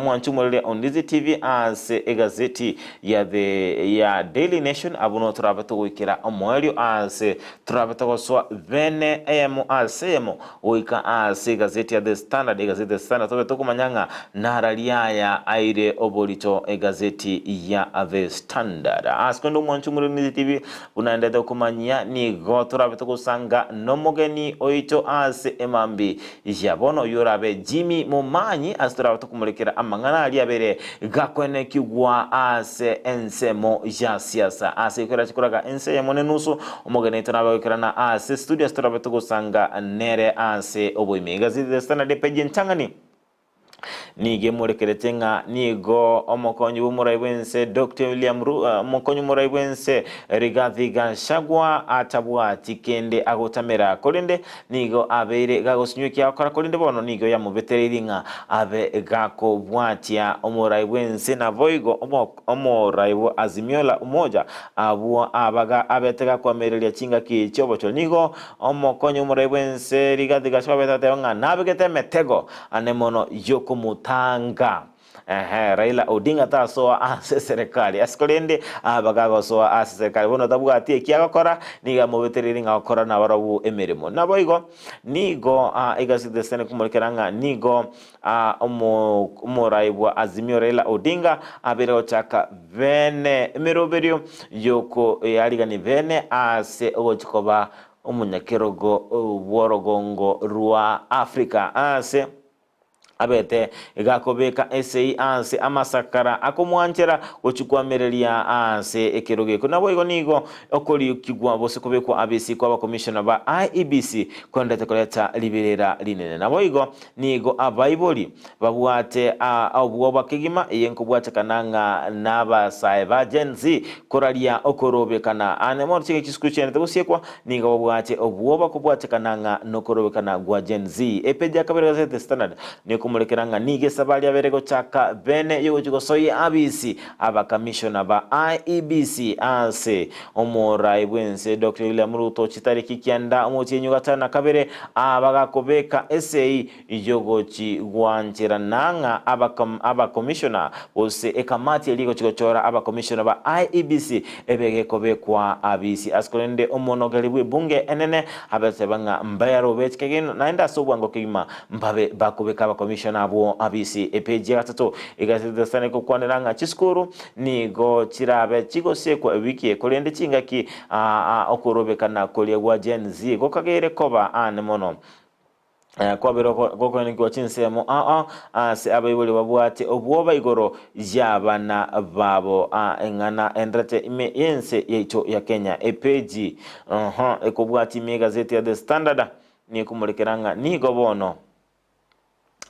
mwanche omorere o Ndizi TV ase egazeti ya the ya Daily Nation abwo no torabe togoikera omoerio ase torabe togosoa bene eyemo ase eyemo Goika ase egazeti ya The Standard, egazeti ya The Standard tobe tokomanya ng'a narari aya aire oborito egazeti ya The Standard. Ase kende omwancho omoremisi TV buna ndete okomanyia nigo torabe togosanga nomogeni oito ase emambi ya bono oyio orabe Jimmy Momanyi ase torabe tokomorekera amang'ana aria abere gakoenekigwa ase ensemo ya siasa ase ekorache koraga ense eyemo nenusu Omogeni oito nabe goikerana ase studio ase torabe togosanga nere ase oboime. Egazeti The Standard epeji entang'ani nigo emorekerete ng'a nigo omokonyi bw'omorai bw'ense Dr. William Ru, omokonyi omorai bw'ense Rigathi Gachagua atabwati kende agotamera korende nigo abeire gagosinywa ekiagokora korende bono nigo yamobetereirie ng'a abe gakobwatia omorai bw'ense naboigo Omorai bwa Azimio la Umoja abwo abaga abete gakwamereria chingaki chi'obochori. Nigo omokonyi omorai bw'ense Rigathi Gachagua abete agateba ng'a nabegete emetego ane mono y'okomotanga ehe Raila Odinga tasoa ase eserekari. Ase korende abaga agosoa ase eserekari bono tabwati eki agokora nigo amobetereirie ng'a gokora nabarobwo emeremo. Naboigo nigo egasi The Sun ekomorikera ng'a nigo Omorai bwa Azimio Raila Odinga abeire gochaka bene emeroberio yokoyarigania bene ase ogochia koba omonyakerogo bw'orogongo rwa Africa ase abete gakobeka esegi ase amasakara akomwanchera gochia koamereria ase ekerogo ekio. Naboigo nigo Okoriukigwa gose kobekwa abisi kw'abakomishona ba IEBC kwenderete koreta riberera rinene. Naboigo nigo abaibori babwate obwoba kegima eye nkobwatekana ng'a nabasae ba Gen Z koraria okorobekana. Ane mono chingaki chisukuru chiaendete gosiekwa nigo babwate obwoba kobwatekana ng'a nokorobekana gwa Gen Z. Epeji ya kabere gazeti The Standard nigo. Ekomorekera ng'a nigo esabari abere gochaka bene yogochia gosoyia abisi abakamishona ba IEBC ase omorai bwense Doctor William Ruto chitariki kianda omotienyi o gatano na kabere abagakobeka esei yogochi gwancherana ng'a abakomishona gose ekamati eria egochi gochora abakomishona ba IEBC ebe gekobekwa abisi ase korende omonogeri bw'ebunge enene abeteba ng'a mbayarobe chikegeno naende ase obwango kegima Mbabe bakobeka abakomishona abwo abisi. Epeji ya gatato egaseti The Sun egokwanera ng'a chisukuru nigo chirabe chigosiekwa ewiki eye korende chingaki okorobekana koria gwa Gen Z gokageire koba aane mono. Kwabere gokoenekigwa chinsemo ao ase abaibori babwate obwoba igoro y'abana babo. Eng'ana enderete ime y'ense yaito ya Kenya. Epeji ekobwatia ime y'egazeti ya The Standard. Nikomorikera ng'a nigo bono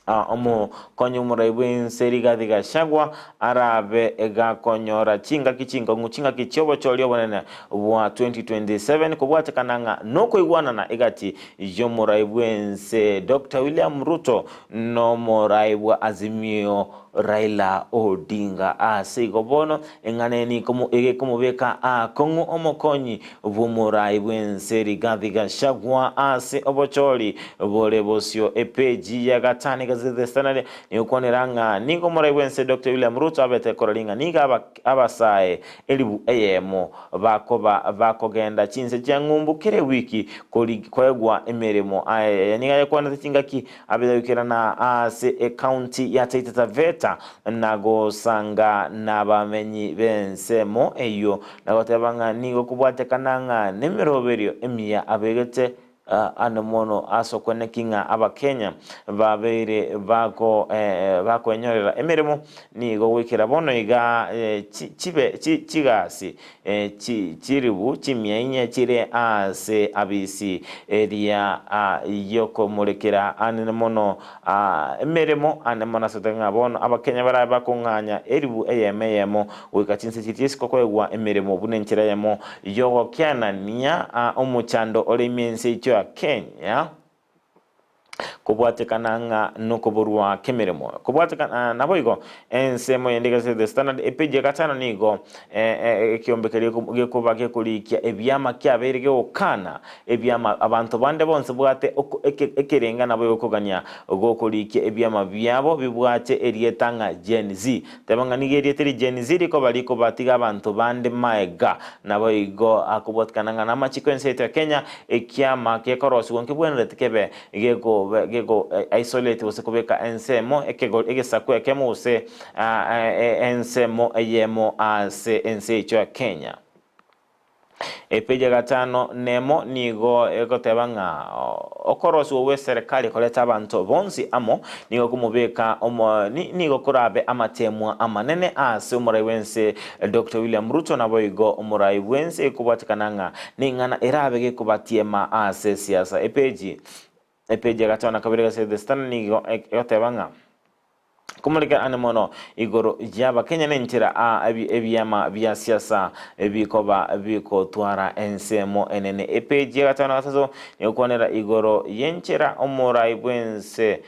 omokonyi omorai bw'ense Rigathi Gachagua arabe gakonyora chingaki chinkong'u chingaki chi'obochori obonene bwa 2027 kobwatekana ng'a nokoigwanana egati y'omorai bw'ense Doctor William Ruto nomorai bwa Azimio Raila Odinga. Ase igo bono eng'ana eye nigo egekomobeka aakong'u omokonyi bw'omorai bw'ense Rigathi Gachagua ase obochori bore bosio. Epeji ya gatano egazeti The Standard negokwanera ng'a nigo omorai bw'ense Doctor William Ruto abete korora ing'a nigo abasae elibu eyemo bakoba bakogenda chinse chia ng'umbu kera ewiki koegwa emeremo. Aya nigo ayekwanete chingaki Abegoikerana ase ecounty ya Taita Taveta na gosanga nabamenyi b'ensemo eyio, na goteba ng'a nigo kobwatekana ng'a nemeroberio emiya abegete ande mono ase okweneki ng'a Abakenya babeire bako bakoenyorera emeremo nigo goikera bono iga chibe chigasi Chiribu chimia inye chire aase abisi eria y'okomorekera anene mono emeremo ane mono ase ng'a bono Abakenya barabe bakong'anya eribu eyemo eyemo goika chinse chiria isiko koegwa emeremo buna enchera eyemo y'ogokianania omochando ore ime ense yaito ya Kenya. Kobwatekana ng'a nokoborwa k'emeremo. Kobwatekana naboigo, ensemo yende egazeti The Standard epeji ya gatano nigo ekeombe keria gekoba gekorikia ebiama kiabeire gegokana ebiama abanto bande bonsi bwate ekerenga naboigo kogania gokorikia ebiama biabo bibwate erieta ng'a Gen Z. Teba ng'a nigo erieta eri Gen Z rikoba rikobatiga abanto bande maega. Naboigo akobwatekana ng'a namachiko ense yaito ya Kenya Ekiama gekorosigwa nkebwenereti kebe geko geko isolate gose kobeka ensemo ekegori egesaku ekemo gose ensemo eyemo ase ense yaito ya Kenya. Epeji ya gatano nemo nigo egoteba ng'a okorosigwa gwe serikali koreta abanto bonsi amo nigo komobeka omo nigo korabe amatemwa amanene ase omorai bwense Doctor William Ruto naboigo omorai bwense ekobwatekana ng'a Ning'ana erabe gekobatiema ase esiasa. Epeji epeji ya gatano na kabere gase The Standard nigo egoteba ng'a komoreka ane mono igoro y'Abakenya nenchera a ebiama bia siasa bikoba bigotwara ensemo enene. Epeji ya gatano na gatato negokwanera igoro y'enchera omorai bwense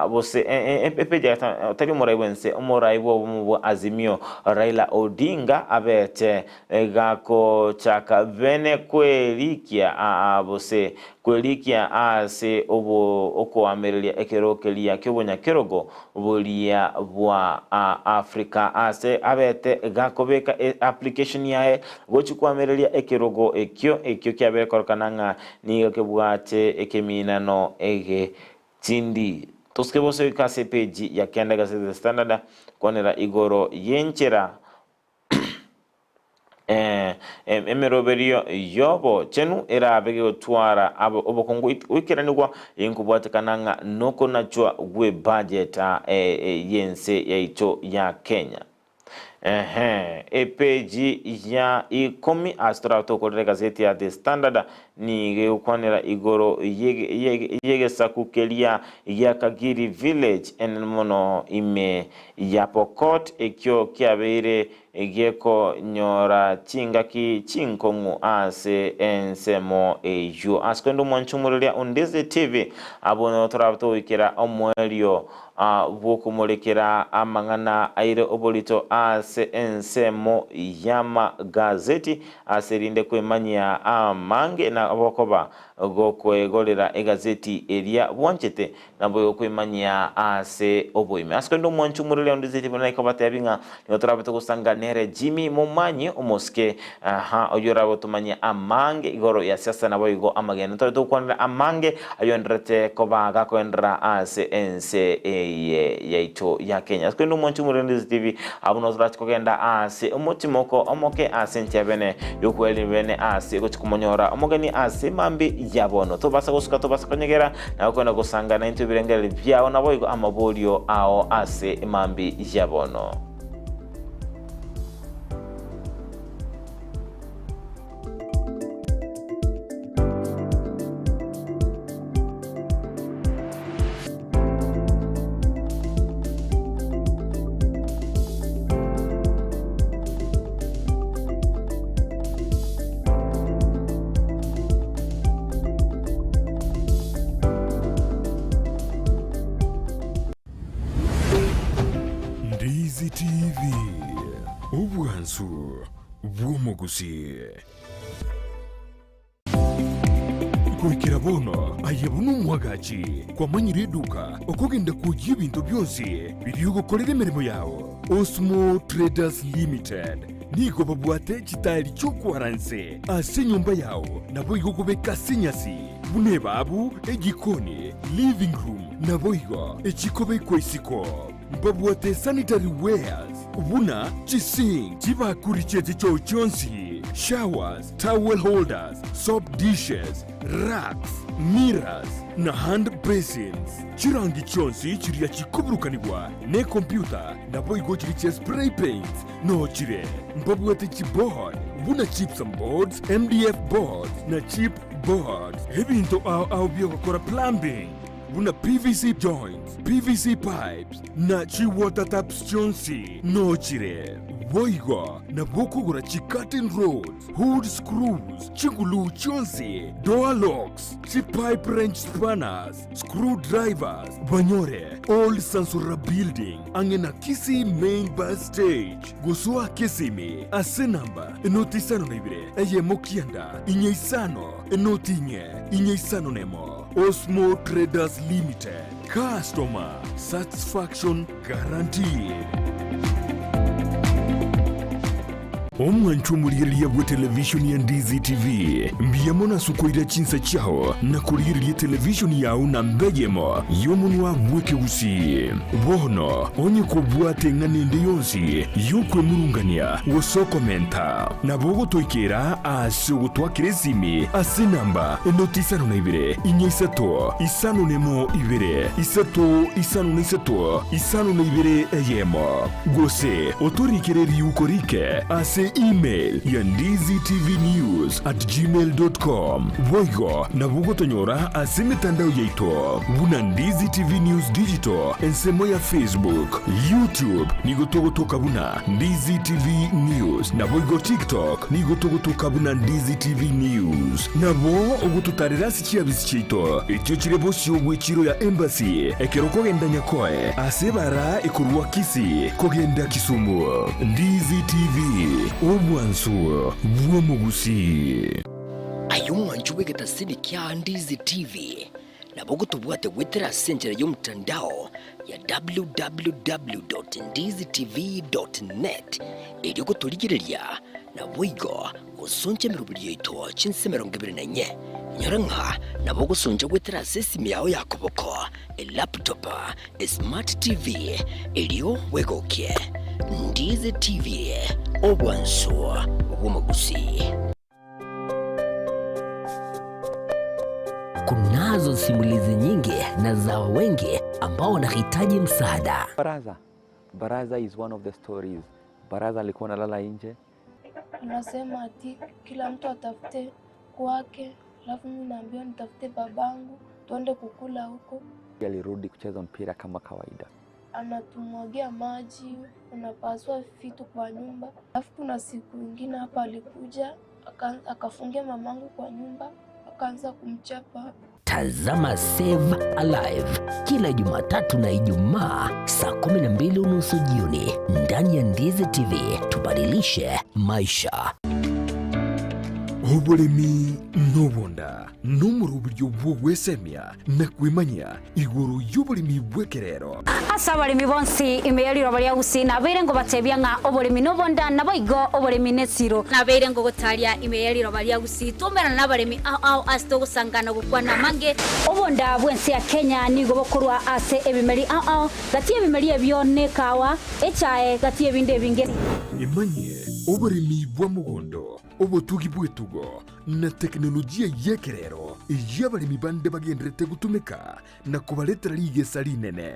Gose epeji ya gatano, tari omorai bwense, omorai bw'obomo bwa Azimio Raila Odinga abete gakochaka bene kwerikia gose kwerikia ase okoamereria ekero keria ki'obonyakerogo boria bwa Africa ase abete gakobeka application yaye gochi koamereria ekerogo ekio ekio kiabere korokana ng'a nigo kebwate ekeminano ege Tindi tosuke bose goika ase epeji ya kenda egazeti The Standard kwanera igoro y'enchera emeroberio y'obochenu erabe gegotwara obokongu goikeranigwa inkobwatekana ng'a nokonachwa gw'ebudget y'ense yaito ya Kenya. Ehe, epeji ya ikomi ase torabe tokorera egazeti ya The Standard nigo egokwanera igoro y'egesaku keria gia Kagiri Village enene mono ime ya Pokot ekio kiabeire gekonyora chingaki chinkong'u ase ensemo eyio. Ase korende omwanchi omoreria o Ndizi TV abwo nigo torabe togoikera omoerio. bw'okomorekera amang'ana aire oborito ase ensemo y'amagazeti ase erinde kwemanyia amange na obokoba gokoegorera egazeti eria bwanchete Naboigo kwemanyia ase oboime. Ase korende omwanchi omorweri onde Zeti buna ikobatebi ng'a nigo torabe togosanga nere Jimmy Momanyi omosike, aha, oyio orabe otomanyie amange igoro ya siasa naboigo amagena. Ntobe togokwanera amange ayonderete koba gakoenderera ase ense eye yaito ya Kenya. Ase korende omwanchi omorweri onde Zeti TV, abwo nabo torache kogenda ase omotimoko omoke ase enchera bene yokweri bene ase gochia komonyora omogeni ase mambi ya bono. Tobasa gosuka tobasa konyegera. Na okwenda gosanga naintwe ebirengererio biao naboigo amaborio ao ase emambia ya bono. Ndizi TV, obwansu bw'omogusii. Goikera bono aye buna omwagachi kwamanyire eduka okogenda kwoyia ebinto bionsi biria ogokorera emeremo yao. Osmo Traders Limited nigo babwate chitaeri chi'okwara nse ase enyomba yao naboigo okobeka ase enyasi buna ebabu, ejikoni, living room naboigo echikobekwa isiko. Mbabwate sanitary wares buna chisink, chibakuri chie chichoo chionsi, showers, towel holders, soap dishes, racks, mirrors na hand basins. Chirangi chionsi chiria chikoburukanigwa nekompyuta naboigo chiria chia spray paints noo chire. Mbabwate chiboard buna gypsum boards, MDF boards na chip boards. Ebinto ao ao biogokora plumbing buna PVC joints, PVC pipes na chi water taps chionsi noo chire. Boigo nabo okogora chi curtain rods, hood screws, chiguluu chionsi, door locks, chi pipe wrench spanners, screw drivers, banyore Old Sansura Building ang'e na Kisii Main Bus Stage. Gosoa Kisimi ase namba enoti isano na ibere eyemo kianda inye isano enoti inye inye isano nemo. Osmo Traders Limited, Customer Satisfaction Guaranteed. Omwanchwa omorigereria bw'etelevishoni ya Ndizi TV, mbuya mono ase okoira chinsa chiao na korigereria etelevishoni yao namba eyemo y'omonwa bw'ekegusii. Bono onye kobwate eng'ana ende yonsi y'okwemurungania gose okomenta, nabo ogotoikera ase ogotwakera esimi ase enamba enoti 52 4 5 1 2 3 5 3 52 1, gose otorikere riuko rike ase email ya ndizitvnews@gmail.com. Boigo nabo ogotonyora ase emetandao yaito buna Ndizi TV News Digital ensemo ya Facebook, YouTube nigo togotoka buna Ndizi TV News naboigo TikTok nigo togotoka buna Ndizi TV News. Nabo ogototarera ase chiabisi chiaito echio chire bosio bw'echiro ya Embassy ekero okogenda Nyakoe ase ebara ekorwa Kisii kogenda Kisumu. Ndizi TV, obwansu bw'omogusii. Aye omwancho bw'egetasini kia Ndizi TV, nabo ogotobwate goetera ase enchera y'omotandao ya www.ndizitv.net erio gotorigereria naboigo gosoncha emeroberi yaito chinse 24. Inyora ng'a nabo ogosoncha goetera ase esimi yao ya koboko, elaptop, esmart TV, erio bwegokie. Ndizi TV, obwansu bw'omogusii. Kunazo simulizi nyingi na za wengi ambao wanahitaji msaada. Baraza. Baraza is one of the stories. Baraza alikuwa analala nje. Anasema ati kila mtu atafute kwake, alafu mimi naambiwa nitafute babangu tuende kukula huko. Alirudi kucheza mpira kama kawaida. Anatumwagia maji, unapasua vitu kwa nyumba. Alafu kuna siku ingine hapa alikuja akafungia mamangu kwa nyumba akaanza kumchapa. Tazama Save Alive kila Jumatatu na Ijumaa saa 12:30 jioni ndani ya Ndizi TV. Tubadilishe maisha. Oboremi nobonda nomoroberio bw'ogwesemia na kwemanyia igoro y'oboremi bw'ekerero. Ase abaremi bonsi ime ye riroba ria Gusii nabeire ngobatebia ng'a oboremi nobonda, naboigo oboremi nesiro. Nabeire ngogotaria ime ye riroba ria Gusii, twaumerana nabaremi ao ao ase togosangana gokwana amange. Obonda bw'ense ya Kenya nigo bokorwa ase ebimeri ao ao, gati y'ebimeri ebio nekawa, echae, gati y'ebinde ebinge. Emanyie oboremi bwa mogondo, obotugi bw'etugo, na tekinolojia y'ekerero eyio abaremi bande bagendererete gotumeka na kobaretera rigesa rinene.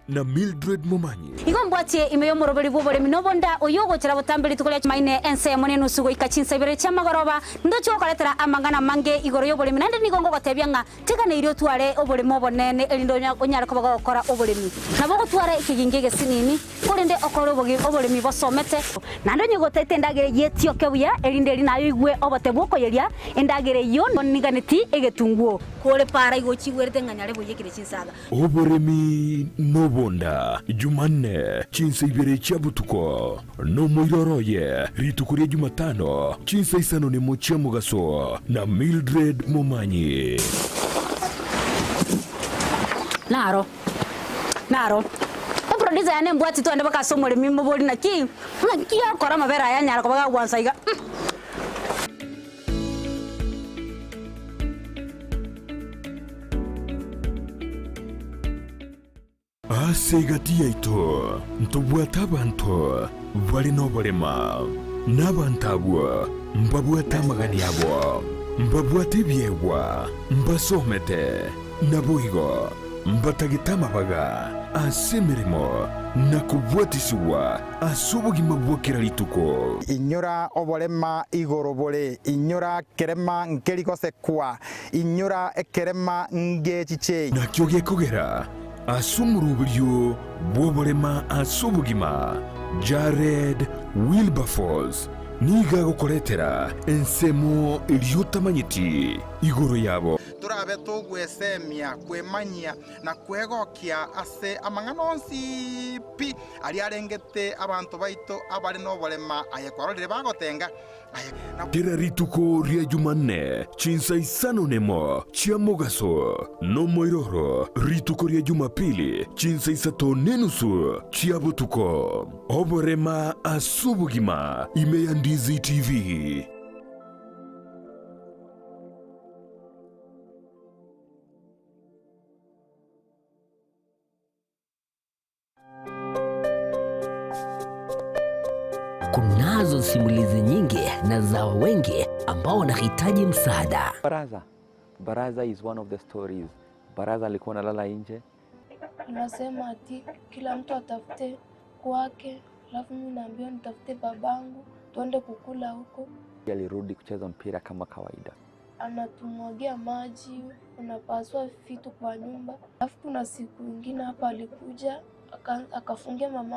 Na Mildred Momanyi. Igo mbwatie ime y'omoroberi bw'oboremi nobonda, oyio ogochera botambe rituko ria Chumaine ensemo nenusu goika chinsa ibere chi'amagoroba, ndoche gokoretera amang'ana amange igoro y'oboremi, naende nigo ngogotebia ng'a teganeirie otware oboremo obonene, erinde onyare koba gogokora oboremi. Nabo ogotwara ekegingi egesinini, korende okore oboremi bosomete. Naende onye gotaete endagera eyio etioke buya, erinde eri naye oigwe obote bw'okoyeria endagera eyio, niganeti egetunguo. Kore para igo ochigwerete ng'a nyare boiyekire chinsaga. Oboremi nobonda, Jumanne, chinsa ibere chia botuko, nomoiroro oye, rituko ria Jumatano, chinsa isano nemo chia mogaso, na Mildred Momanyi. Naro, naro. Eproducer yane embwati twende mpaka ase omoremi mobori naki, naki okora amabere aya anyara koba gagwansa iga. Ase egati yaito ntobwate abanto bare noborema, na abanto abwo mbabwate amagani abo, mbabwate ebiegwa, mbasomete, naboigo mbatagete amabaga ase emeremo na kobwatisigwa ase obogima bwa kera rituko. Inyora oborema igoro bore, inyora kerema nkeri gosekwa, inyora ekerema ngechichei. Nakio gekogera ase omoroberio bw'oborema ase obogima, Jared Wilberforce nigo agokoretera ensemo eria otamanyeti igoro yabo. Torabe togwesemia, kwemanyia, na kwegokia ase amang'ana onsi pi aria arengete abanto baito abare noborema, aye kwarorire bagotenga, aye na. Kera rituko ria Jumanne chinsa isano nemo chia mogaso, nomoiroro rituko ria Jumapili chinsa isato nenusu chia botuko. Oborema ase obogima ime ya Ndizi TV. Kunazo simulizi nyingi na za wengi ambao wanahitaji msaada. Baraza. Baraza is one of the stories. Baraza alikuwa analala nje. Anasema ati kila mtu atafute kwake, alafu mimi naambiwa nitafute babangu tuende kukula huko. Alirudi kucheza mpira kama kawaida. Anatumwagia maji, unapasua vitu kwa nyumba. Alafu kuna siku ingine hapa alikuja akafungia mama.